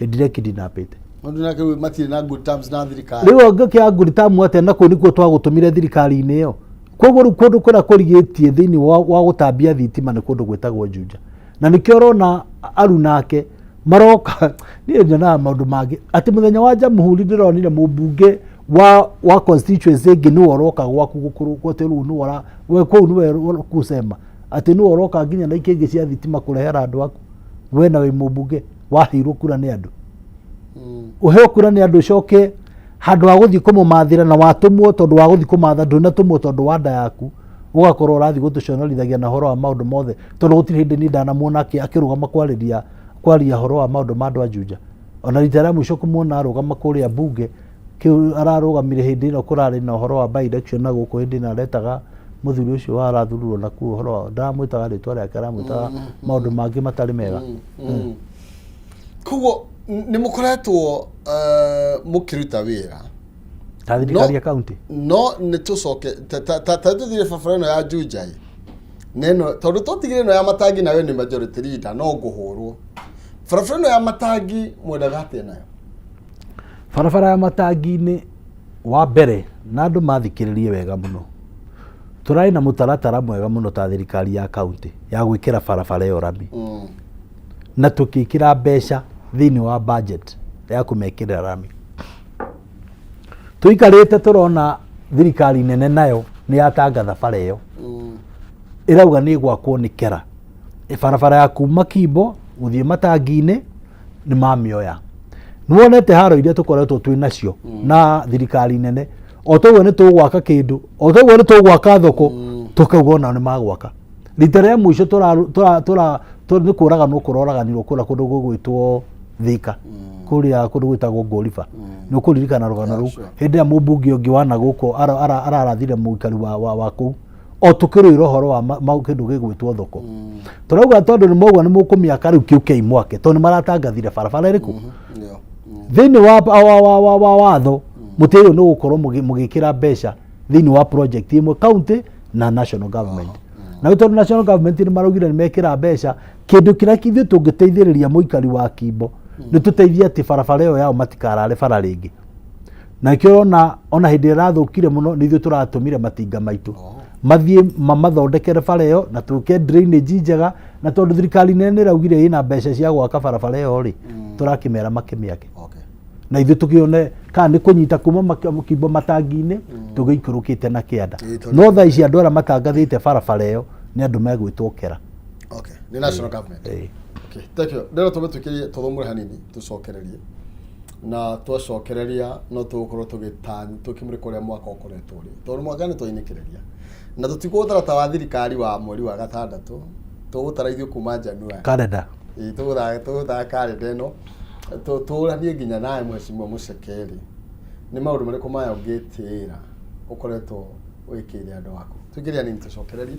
hĩndĩ ĩrĩa kidnapĩte. Mũndũ nake rĩu matirĩ na good terms na thirikari. Rĩu angĩkĩaga good term atĩa na kũu nĩkuo twagũtũmire thirikari-inĩ ĩyo? Koguo rĩu kũndũ kũrĩa kũrigĩtie thĩinĩ wa gũtambia thitima nĩ kũndũ gwĩtagwo Juja, na nĩkĩo ũrona aruna ake maroka. Niĩ nyonaga maũndũ mangĩ atĩ mũthenya wa Jamhuri ndĩronire mũmbunge wa constituency ĩngĩ nĩwe ũroka gwaku gũkũrũ atĩ rĩu nĩwe we kũu nĩwe kusema atĩ nĩwe ũroka nginya na ikĩngĩ cia thitima kũrehera andũ aku. We na wĩ mũmbunge waheirwo kura nĩ andũ, ũheo kura nĩ andũ, ũcoke handũ ha gũthiĩ kũmũmathĩra na watũmwo tondũ wa gũthiĩ kũmatha, ndũnatũmwo tondũ wa nda yaku, ũgakorwo ũrathiĩ gũtũconorithagia na ũhoro wa maũndũ mothe, tondũ gũtirĩ hĩndĩ niĩ ndanamuona akĩrũgama kwarĩria kwaria ũhoro wa maũndũ ma andũ a Juja. Ona rita rĩa mũico kũmuona arũgama kũrĩa mbunge kĩu ararũgamire hĩndĩ ĩno kũrarĩ na ũhoro wa by election na gũkũ, hĩndĩ ĩno aretaga mũthuri ũcio wa arathurirwo na kũu ũhoro wa ndaramwĩtaga rĩtwa rĩake, aramwĩtaga maũndũ mangĩ matarĩ mega. Koguo nĩ mũkoretwo mũkĩruta wĩra ta thirikari ya kaunti. No nĩ tũcoke ta tũthire barabara ĩno ya Juja ĩ na ĩno, tondũ twatigire ĩno ya matangi nayo nĩ majority leader no ngũhũrwo. Barabara ĩno ya matangi mwendaga atĩa nayo? Barabara ya matangi-inĩ, wa mbere na andũ mathikĩrĩrie wega mũno, tũrarĩ na mũtaratara mwega mũno ta thirikari ya kaunti ya gwĩkĩra barabara ĩyo rami, na tũkĩkĩra mbeca thĩinĩ wa budget ya kũmekĩrĩra rami. Tũikarĩte tũrona thirikari nene nayo nĩ yatangatha bara ĩyo, ĩrauga nĩ ĩgwakwo nĩ kera. Barabara ya kuma Kimbo gũthiĩ matangi-inĩ nĩ mamĩoya. Nĩwonete haro iria tũkoretwo twĩ nacio na thirikari nene, o toguo nĩ tũgwaka kĩndũ, o toguo nĩ tũgwaka thoko, tũkauga onao nĩ magwaka. Rita rĩa mũico nĩ kũraganwo kũroraganirwo kũrĩa kũndũ gũgwĩtwo Thika, kũrĩa kũndũ gwĩtagwo Ngoliba, nĩ ũkũririkana rũgano rũu? Hĩndĩ ĩrĩa mũmbunge ũngĩ wana gũkũ ararathire mũikari wa kũu o tũkĩrũĩra ũhoro wa kĩndũ gĩgwĩtwo thoko, tũrauga tondũ nĩ mauga nĩ mũkũmĩaka, rĩu kĩũkei mwake, tondũ nĩ maratangathire barabara ĩrĩkũ thĩinĩ wa watho. Mũtĩrĩo nĩ gũkorwo mũgĩkĩra mbeca thĩinĩ wa project ĩmwe, county na national government. Na rĩu tondũ national government nĩ maraugire nĩ mekĩra mbeca, kĩndũ kĩrĩa ithuĩ tũngĩteithĩrĩria mũikari wa Kimbo nĩ tũteithie atĩ barabara ĩyo yao matikarare bara rĩngĩ. Na nĩkĩo ũrona ona hĩndĩ ĩrĩa ĩrathũkire mũno nĩ ithuĩ tũratũmire matinga maitũ mathiĩ mamathondekere bara ĩyo na tũke drainage njega. Na tondũ thirikari nene nĩ ĩraugire ĩna mbeca cia gwaka barabara ĩyo rĩ, tũrakĩmera makĩmĩake na ithuĩ tũkĩone kana nĩ kũnyita kuma Kimbo matangi-inĩ tũgĩikũrũkĩte na kĩanda. No thaa ici andũ arĩa matangathĩte barabara ĩyo nĩ andũ megwĩtwo kera. Okay, nĩ national government. Ĩĩ. Okay, thank you. Ndĩrona tũme twĩkĩrie tũthomore hanini tũcokererie, na twacokereria no tũgũkorwo tũgĩta tũkĩmũrĩka ũrĩa mwaka ũkoretwo ũrĩ, tondũ mwaka nĩ twainĩkĩrĩria na tũtigũtara ta wa thirikari wa mweri wa gatandatũ, tũgũtara ithuĩ kuma January. Canada. Ĩĩ, tũgũthaka karenda ĩno tũranie nginya nawe mheshimiwa Mũcekeri, nĩ maũndũ marĩkũ maya ũngĩtĩĩra ũkoretwo wĩkĩire andũ aku? Tuingĩrie hanini tũcokererie.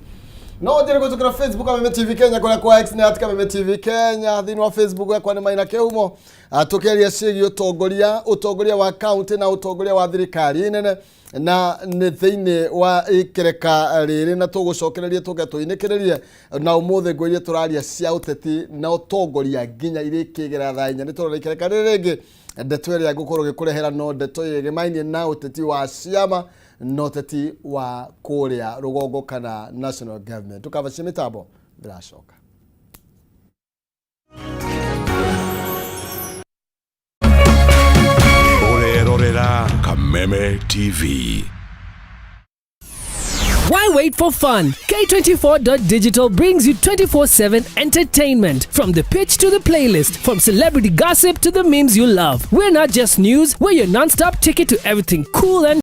No njĩrĩ gũtũkĩra Facebook Kameme TV Kenya, kũrĩa kwa X nĩ at Kameme TV Kenya, thĩinĩ wa Facebook yakwa nĩ Maina Kĩhumo. Tũkĩaria ciĩgiĩ ũtongoria wa county na ũtongoria wa thirikari nene, na nĩ thĩinĩ wa ikereka rĩrĩ na tũgũcokereria tũke tũinĩkĩrĩrie. Na ũmũthĩ ngwĩrie tũraria cia ũteti na ũtongoria nginya irĩkĩgera thaa 4. Nĩ tũrora ikereka rĩrĩ rĩngĩ ndeto ĩrĩa ngũkorwo ngĩkũrehera, no ndeto ĩgĩmainie na ũteti wa ciama na ũteti wa kũrĩa rũgongo kana national government. Tũkabacia mĩtambo, ndĩracoka. Ũrerorera Kameme TV. Why wait for fun? K24.digital brings you 24/7 entertainment. From the pitch to the playlist, from celebrity gossip to the memes you love. We're not just news, we're your non stop ticket to everything cool and